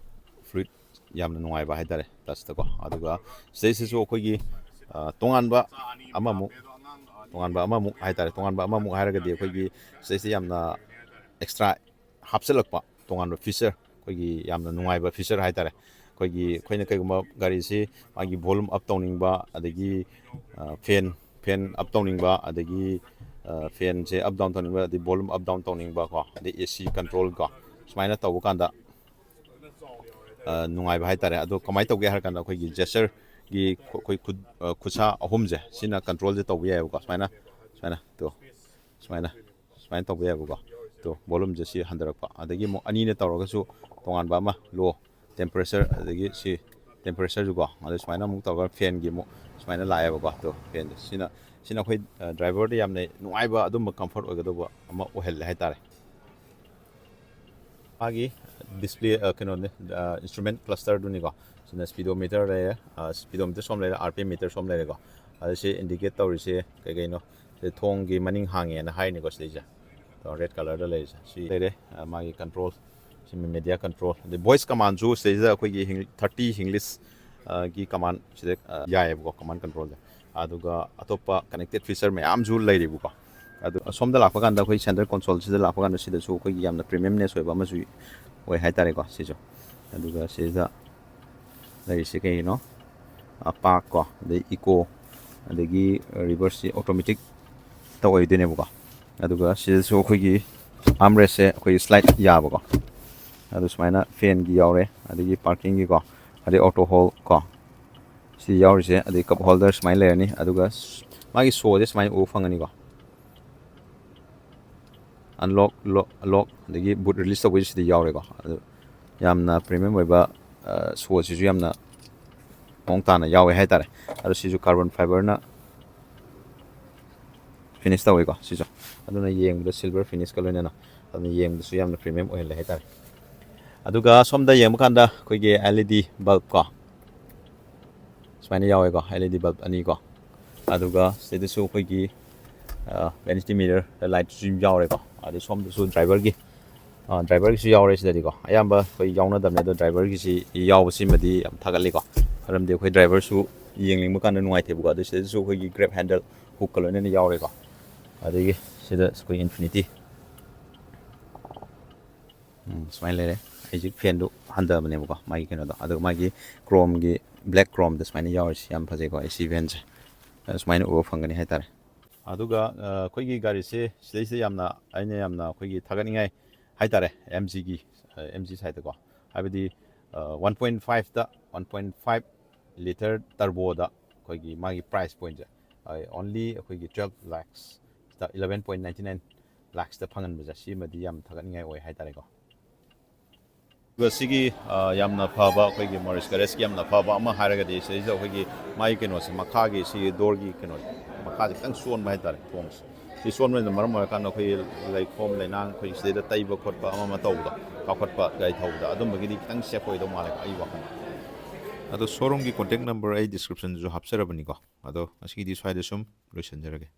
ꯐ꯭ꯂꯨꯏꯠ ꯌꯥꯝꯅ ꯅꯨꯡꯉꯥꯏꯕ ꯍꯥꯏꯇꯥꯔꯦ ꯇꯆꯇꯀꯣ꯫ ꯑꯗꯨꯒ ꯁꯤꯗꯩꯁꯤꯁꯨ ꯑꯩꯈꯣꯏꯒꯤ ꯇꯣꯉꯥꯟꯕ ꯑꯃꯃꯨꯛ ꯇꯣꯉꯥꯟꯕ ꯑꯃꯃꯨꯛ ꯍꯥꯏꯇꯥꯔꯦ, ꯇꯣꯉꯥꯟꯕ ꯑꯃꯃꯨꯛ ꯍꯥꯏꯔꯒꯗꯤ ꯑꯩꯈꯣꯏꯒꯤ ꯁꯤꯗꯩꯁꯤꯗ ꯌꯥꯝꯅ ꯑꯦꯛꯁꯇ꯭ꯔꯥ ꯍꯥꯞꯆꯤꯜꯂꯛꯄ ꯇꯣꯉꯥꯟꯕ ꯐꯤꯆꯔ, ꯑꯩꯈꯣꯏꯒꯤ ꯌꯥꯝꯅ ꯅꯨꯡꯉꯥꯏꯕ ꯐꯤꯆꯔ ꯍꯥꯏꯇꯥꯔꯦ꯫ ꯑꯩꯈꯣꯏꯒꯤ ꯑꯩꯈꯣꯏꯅ ꯀꯩꯒꯨꯝꯕ ꯒꯥꯔꯤꯁꯤ ꯃꯥꯒꯤ ꯚꯣꯂꯨꯝ ꯑꯞ ꯇꯧꯅꯤꯡꯕ, ꯑꯗꯒꯤ ꯐꯦꯟ ꯐꯦꯟ ꯑꯞ ꯇꯧꯅꯤꯡꯕ, ꯑꯗꯒꯤ ꯐꯦꯟꯁꯦ ꯑꯞ ꯗꯥꯎꯟ ꯇꯧꯅꯤꯡꯕ, ꯑꯗꯩ ꯚꯣꯂꯨꯝ ꯑꯞ ꯗꯥꯎꯟ ꯇꯧꯅꯤꯡꯕ ꯀꯣ, ꯑꯗꯩ ꯑꯦ ꯁꯤ ꯀꯟꯇ꯭ꯔꯣꯜ ꯀꯣ, ꯁꯨꯃꯥꯏꯅ ꯇꯧꯕ ꯀꯥꯟꯗ ꯅꯨꯡꯉꯥꯏꯕ ꯍꯥꯏꯇꯥꯔꯦ꯫ ꯑꯗꯣ ꯀꯃꯥꯏꯅ ꯇꯧꯒꯦ ꯍꯥꯏꯔ ꯀꯥꯟꯗ ꯑꯩꯈꯣꯏꯒꯤ ꯖꯦꯁꯆꯔꯒꯤ ꯑꯩꯈꯣꯏ ꯈꯨꯠ ꯈꯨꯠꯁꯥ ꯑꯍꯨꯝꯁꯦ ꯁꯤꯅ ꯀꯟꯇ꯭ꯔꯣꯜꯁꯦ ꯇꯧꯕ ꯌꯥꯏꯑꯕꯀꯣ꯫ ꯁꯨꯃꯥꯏꯅ ꯁꯨꯃꯥꯏꯅ ꯇꯣ ꯁꯨꯃꯥꯏꯅ ꯁꯨꯃꯥꯏꯅ ꯇꯧꯕ ꯌꯥꯏꯑꯕꯀꯣ꯫ ꯇꯣ ꯚꯣꯂꯨꯝꯁꯦ ꯁꯤ ꯍꯟꯊꯔꯛꯄ, ꯑꯗꯒꯤ ꯑꯃꯨꯛ ꯑꯅꯤꯅ ꯇꯧꯔꯒꯁꯨ ꯇꯣꯉꯥꯟꯕ ꯑꯃ ꯂꯣ ꯇꯦꯝꯄꯔꯦꯆꯔ, ꯑꯗꯒꯤ ꯁꯤ ꯇꯦꯝꯄꯔꯦꯆꯔꯁꯨꯀꯣ, ꯑꯗ ꯁꯨꯃꯥꯏꯅ ꯑꯃꯨꯛ ꯇꯧꯔꯒ ꯐꯦꯟꯒꯤ ꯑꯃꯨꯛ ꯁꯨꯃꯥꯏꯅ ꯂꯥꯛꯑꯦꯕꯀꯣ꯫ ꯑꯗꯣ ꯐꯦꯟꯁꯦ ꯁꯤꯅ ꯁꯤꯅ ꯑꯩꯈꯣꯏ ꯗ꯭ꯔꯥꯏꯚꯔꯗ ꯌꯥꯝꯅ ꯅꯨꯡꯉꯥꯏꯕ, ꯑꯗꯨꯝꯕ ꯀꯝꯐꯔꯠ ꯑꯣꯏꯒꯗꯧꯕ ꯑꯃ ꯑꯣꯏꯍꯜꯂꯦ ꯍꯥꯏꯇꯥꯔꯦ꯫ ꯃꯥꯒꯤ ꯗꯤꯁꯄ꯭ꯂꯦ, ꯀꯩꯅꯣꯅꯦ, ꯏꯟꯁꯇ꯭ꯔꯨꯃꯦꯟ ꯀ꯭ꯂꯁꯇꯔꯗꯨꯅꯤꯀꯣ꯫ ꯁꯤꯅ ꯁ꯭ꯄꯤꯗꯣꯃꯤꯇꯔ ꯂꯩꯔꯦ, ꯁ꯭ꯄꯤꯗꯣꯃꯤꯇꯔ ꯁꯣꯝ ꯂꯩꯔꯦ, ꯑꯥꯔ ꯄꯤ ꯑꯦꯝ ꯃꯤꯇꯔ ꯁꯣꯝ ꯂꯩꯔꯦꯀꯣ꯫ ꯑꯗ ꯁꯤ ꯏꯟꯗꯤꯀꯦꯠ ꯇꯧꯔꯤꯁꯦ ꯀꯩ ꯀꯩꯅꯣ? ꯁꯤ ꯊꯣꯡꯒꯤ ꯃꯅꯤꯡ ꯍꯥꯡꯉꯦꯅ ꯍꯥꯏꯅꯤꯀꯣ ꯁꯤꯗꯩꯁꯦ꯫ ꯔꯦꯗ ꯀꯂꯔꯗ ꯂꯩꯔꯤꯁꯦ ꯁꯤ ꯂꯩꯔꯦ꯫ ꯃꯥꯒꯤ ꯀꯟꯇ꯭ꯔꯣꯜ, ꯁꯤ ꯃꯦꯗꯤꯌꯥ ꯀꯟꯇ꯭ꯔꯣꯜ, ꯑꯗꯩ ꯚꯣꯏꯁ ꯀꯃꯥꯟꯁꯨ ꯁꯤꯗꯩꯁꯤꯗ ꯑꯩꯈꯣꯏꯒꯤ ꯊꯥꯔꯇꯤ ꯏꯪꯂꯤꯁ ꯒꯤ ꯀꯃꯥꯟ ꯁꯤꯗ ꯌꯥꯏꯌꯦꯕꯀꯣ, ꯀꯃꯥꯟ ꯀꯟꯇ꯭ꯔꯣꯜꯁꯦ꯫ ꯑꯗꯨꯒ ꯑꯇꯣꯞꯄ ꯀꯅꯦꯛꯇꯦꯠ ꯐꯤꯆꯔ ꯃꯌꯥꯝꯁꯨ ꯂꯩꯔꯤꯕꯀꯣ꯫ ꯑꯗꯨ ꯑꯁꯣꯝꯗ ꯂꯥꯛꯄ ꯀꯥꯟꯗ ꯑꯩꯈꯣꯏ ꯁꯦꯟꯇꯔ ꯀꯣꯟꯁꯣꯜꯁꯤꯗ ꯂꯥꯛꯄ ꯀꯥꯟꯗ ꯁꯤꯗꯁꯨ ꯑꯩꯈꯣꯏꯒꯤ ꯌꯥꯝꯅ ꯄ꯭ꯔꯤꯃꯤꯌꯝꯅꯦꯁ ꯑꯣꯏꯕ ꯑꯃꯁꯨ ꯑꯣꯏ ꯍꯥꯏꯇꯥꯔꯦꯀꯣ ꯁꯤꯁꯨ꯫ ꯑꯗꯨꯒ ꯁꯤꯗ ꯂꯩꯔꯤꯁꯦ ꯀꯩꯒꯤꯅꯣ? ꯄꯥꯛ ꯀꯣ, ꯑꯗꯩ ꯏꯀꯣ, ꯑꯗꯒꯤ ꯔꯤꯚꯔꯁꯁꯤ ꯑꯣꯇꯣꯃꯦꯇꯤꯛꯇ ꯑꯣꯏꯗꯣꯏꯅꯦꯕꯀꯣ꯫ ꯑꯗꯨꯒ ꯁꯤꯗꯁꯨ ꯑꯩꯈꯣꯏꯒꯤ ꯑꯥꯝꯔꯦꯁꯁꯦ ꯑꯩꯈꯣꯏꯒꯤ ꯁ꯭ꯂꯥꯏꯠ ꯌꯥꯕꯀꯣ꯫ ꯑꯗꯨ ꯁꯨꯃꯥꯏꯅ ꯐꯦꯟꯒꯤ ꯌꯥꯎꯔꯦ, ꯑꯗꯒꯤ ꯄꯥꯔꯀꯤꯡꯒꯤꯀꯣ, ꯑꯗꯩ ꯑꯣꯇꯣ ꯍꯣꯜ ꯀꯣ, ꯁꯤ ꯌꯥꯎꯔꯤꯁꯦ꯫ ꯑꯗꯩ ꯀꯞ ꯍꯣꯜꯗꯔ ꯁꯨꯃꯥꯏꯅ ꯂꯩꯔꯅꯤ꯫ ꯑꯗꯨꯒ ꯃꯥꯒꯤ ꯁꯣꯁꯦ ꯁꯨꯃꯥꯏꯅ ꯎꯕ ꯐꯪꯒꯅꯤꯀꯣ꯫ ꯑꯟꯂꯣꯛ, ꯂꯣꯛ, ꯑꯟꯂꯣꯛ, ꯑꯗꯒꯤ ꯕꯨꯠ ꯔꯤꯂꯤꯁ ꯇꯧꯕꯒꯤꯁꯨ ꯁꯤꯗ ꯌꯥꯎꯔꯦꯀꯣ꯫ ꯑꯗꯨ ꯌꯥꯝꯅ ꯄ꯭ꯔꯤꯃꯤꯌꯝ ꯑꯣꯏꯕ ꯁꯣꯁꯤꯁꯨ ꯌꯥꯝꯅ ꯃꯑꯣꯡ ꯇꯥꯅ ꯌꯥꯎꯋꯦ ꯍꯥꯏꯇꯥꯔꯦ꯫ ꯑꯗꯣ ꯁꯤꯁꯨ ꯀꯥꯔꯕꯣꯟ ꯐꯥꯏꯕꯔꯅ ꯐꯤꯅꯤꯁ ꯇꯧꯋꯦꯀꯣ ꯁꯤꯁꯨ꯫ ꯑꯗꯨꯅ ꯌꯦꯡꯕꯗ ꯁꯤꯜꯚꯔ ꯐꯤꯅꯤꯁꯀ ꯂꯣꯏꯅꯅ, ꯑꯗꯨꯅ ꯌꯦꯡꯕꯗꯁꯨ ꯌꯥꯝꯅ ꯄ꯭ꯔꯤꯃꯤꯌꯝ ꯑꯣꯏꯍꯜꯂꯦ ꯍꯥꯏꯇꯥꯔꯦ꯫ ꯑꯗꯨꯒ ꯁꯣꯝꯗ ꯌꯦꯡꯕ ꯀꯥꯟꯗ ꯑꯩꯈꯣꯏꯒꯤ ꯑꯦꯜ ꯏ ꯗꯤ ꯕꯜꯕ ꯀꯣ, ꯁꯨꯃꯥꯏꯅ ꯌꯥꯎꯋꯦꯀꯣ, ꯑꯦꯜ ꯏ ꯗꯤ ꯕꯜꯕ ꯑꯅꯤ ꯀꯣ꯫ ꯑꯗꯨꯒ ꯁꯤꯗꯁꯨ ꯑꯩꯈꯣꯏꯒꯤ ꯚꯦꯅꯤꯇꯤ ꯃꯤꯔꯔ ꯂꯥꯏꯠꯁꯨ ꯌꯥꯎꯔꯦꯀꯣ꯫ ꯑꯗꯩ ꯁꯣꯝꯗꯁꯨ ꯗ꯭ꯔꯥꯏꯚꯔꯒꯤ, ꯗ꯭ꯔꯥꯏꯚꯔꯒꯤꯁꯨ ꯌꯥꯎꯔꯦ ꯁꯤꯗꯗꯤꯀꯣ꯫ ꯑꯌꯥꯝꯕ ꯑꯩꯈꯣꯏ ꯌꯥꯎꯅꯗꯕꯅꯦ, ꯑꯗꯣ ꯗ꯭ꯔꯥꯏꯚꯔꯒꯤꯁꯤ ꯌꯥꯎꯕꯁꯤꯃꯗꯤ ꯌꯥꯝ ꯊꯥꯒꯠꯂꯤꯀꯣ꯫ ꯃꯔꯝꯗꯤ ꯑꯩꯈꯣꯏ ꯗ꯭ꯔꯥꯏꯚꯔꯁꯨ ꯌꯦꯡꯅꯤꯡꯕ ꯀꯥꯟꯗ ꯅꯨꯡꯉꯥꯏꯇꯦꯕꯀꯣ꯫ ꯑꯗꯨ ꯁꯤꯗꯁꯨ ꯑꯩꯈꯣꯏꯒꯤ ꯒ꯭ꯔꯦꯞ ꯍꯦꯟꯗꯜ ꯍꯨꯛꯀ ꯂꯣꯏꯅꯅ ꯌꯥꯎꯔꯦꯀꯣ꯫ ꯑꯗꯒꯤ ꯁꯤꯗ ꯑꯩꯈꯣꯏ ꯏꯟꯐꯤꯅꯤꯇꯤ ꯎꯝ, ꯁꯨꯃꯥꯏꯅ ꯂꯩꯔꯦ꯫ ꯑꯩꯁꯦ ꯐꯦꯟꯗꯨ ꯍꯟꯊꯕꯅꯦꯕꯀꯣ, ꯃꯥꯒꯤ ꯀꯩꯅꯣꯗꯣ꯫ ꯑꯗꯨꯒ ꯃꯥꯒꯤ ꯀ꯭ꯔꯣꯝꯒꯤ, ꯕ꯭ꯂꯦꯛ ꯀ꯭ꯔꯣꯝꯗ ꯁꯨꯃꯥꯏꯅ ꯌꯥꯎꯔꯤꯁꯦ ꯌꯥꯝ ꯐꯖꯩꯀꯣ, ꯑꯦ ꯁꯤ ꯚꯦꯟꯁꯦ꯫ ꯑ, ꯁꯨꯃꯥꯏꯅ ꯎꯕ ꯐꯪꯒꯅꯤ ꯍꯥꯏꯇꯥꯔꯦ꯫ ꯑꯗꯨꯒ, ꯑ, ꯑꯩꯈꯣꯏꯒꯤ ꯒꯥꯔꯤꯁꯦ ꯁꯤꯗꯩꯁꯤꯗ ꯌꯥꯝꯅ, ꯑꯩꯅ ꯌꯥꯝꯅ ꯑꯩꯈꯣꯏꯒꯤ ꯊꯥꯒꯠꯅꯤꯡꯉꯥꯏ ꯍꯥꯏꯇꯥꯔꯦ, ꯑꯦꯝ ꯖꯤꯒꯤ, ꯑ, ꯑꯦꯝ ꯖꯤ ꯁꯥꯏꯠꯇꯀꯣ꯫ ꯍꯥꯏꯕꯗꯤ, ꯑ, ꯋꯥꯟ ꯄꯣꯏꯟ ꯐꯥꯏꯚꯇ, ꯋꯥꯟ ꯄꯣꯏꯟ ꯐꯥꯏꯚ ꯂꯤꯇꯔ ꯇꯔꯕꯣꯗ ꯑꯩꯈꯣꯏꯒꯤ ꯃꯥꯒꯤ ꯄ꯭ꯔꯥꯏꯁ ꯄꯣꯏꯟꯁꯦ, ꯑ, ꯑꯣꯟꯂꯤ ꯑꯩꯈꯣꯏꯒꯤ ꯇ꯭ꯋꯦꯜꯐ ꯂꯥꯛꯁꯇ, ꯏꯂꯚꯦꯟ ꯄꯣꯏꯟ ꯅꯥꯏꯟꯇꯤ ꯅꯥꯏꯟ ꯂꯥꯛꯁꯇ ꯐꯪꯍꯟꯕꯁꯦ, ꯁꯤꯃꯗꯤ ꯌꯥꯝ ꯊꯥꯒꯠꯅꯤꯡꯉꯥꯏ ꯑꯣꯏ ꯍꯥꯏꯇꯥꯔꯦꯀꯣ꯫ ꯑꯗꯨꯒ ꯁꯤꯒꯤ, ꯑ, ꯌꯥꯝꯅ ꯐꯕ, ꯑꯩꯈꯣꯏꯒꯤ ꯃꯣꯔꯤꯁ ꯒꯦꯔꯦꯖꯀꯤ ꯌꯥꯝꯅ ꯐꯕ ꯑꯃ ꯍꯥꯏꯔꯒꯗꯤ, ꯁꯤꯗꯩꯁꯤꯗ ꯑꯩꯈꯣꯏꯒꯤ ꯃꯥꯒꯤ ꯀꯩꯅꯣꯁꯦ, ꯃꯈꯥꯒꯤ ꯁꯤꯒꯤ ꯗꯣꯔꯒꯤ ꯀꯩꯅꯣꯁꯦ, ꯃꯈꯥꯁꯦ ꯈꯤꯇꯪ ꯆꯣꯟꯕ ꯍꯥꯏꯇꯥꯔꯦ, ꯊꯣꯡꯁꯦ꯫ ꯁꯤ ꯆꯣꯟꯕꯅ ꯃꯔꯝ ꯑꯣꯏꯔꯀꯥꯟꯗ ꯑꯩꯈꯣꯏꯒꯤ ꯂꯩꯈꯣꯝ ꯂꯩꯅꯥꯡ, ꯑꯩꯈꯣꯏꯒꯤ ꯁꯤꯗꯩꯗ ꯇꯩꯕ ꯈꯣꯠꯄ ꯑꯃ ꯑꯃ ꯇꯧꯕꯗꯣ, ꯀꯥꯎꯈꯠꯄ ꯒꯥꯔꯤ ꯊꯧꯕꯗ, ꯑꯗꯨꯝꯕꯒꯤꯗꯤ ꯈꯤꯇꯪ ꯁꯦꯐ ꯑꯣꯏꯗꯧ ꯃꯥꯜꯂꯦꯀꯣ, ꯑꯩ ꯋꯥꯈꯜꯗ꯫ ꯑꯗꯣ ꯁꯣꯔꯨꯝꯒꯤ ꯀꯣꯟꯇꯦꯛ ꯅꯝꯕꯔ ꯑꯩ ꯗꯤꯁꯀ꯭ꯔꯤꯞꯁꯟꯗꯁꯨ ꯍꯥꯞꯆꯔꯕꯅꯤꯀꯣ꯫ ꯑꯗꯣ ꯉꯁꯤꯒꯤꯗꯤ ꯁ꯭ꯋꯥꯏꯗ ꯁꯨꯝ ꯂꯣꯏꯁꯤꯟꯖꯔꯒꯦ꯫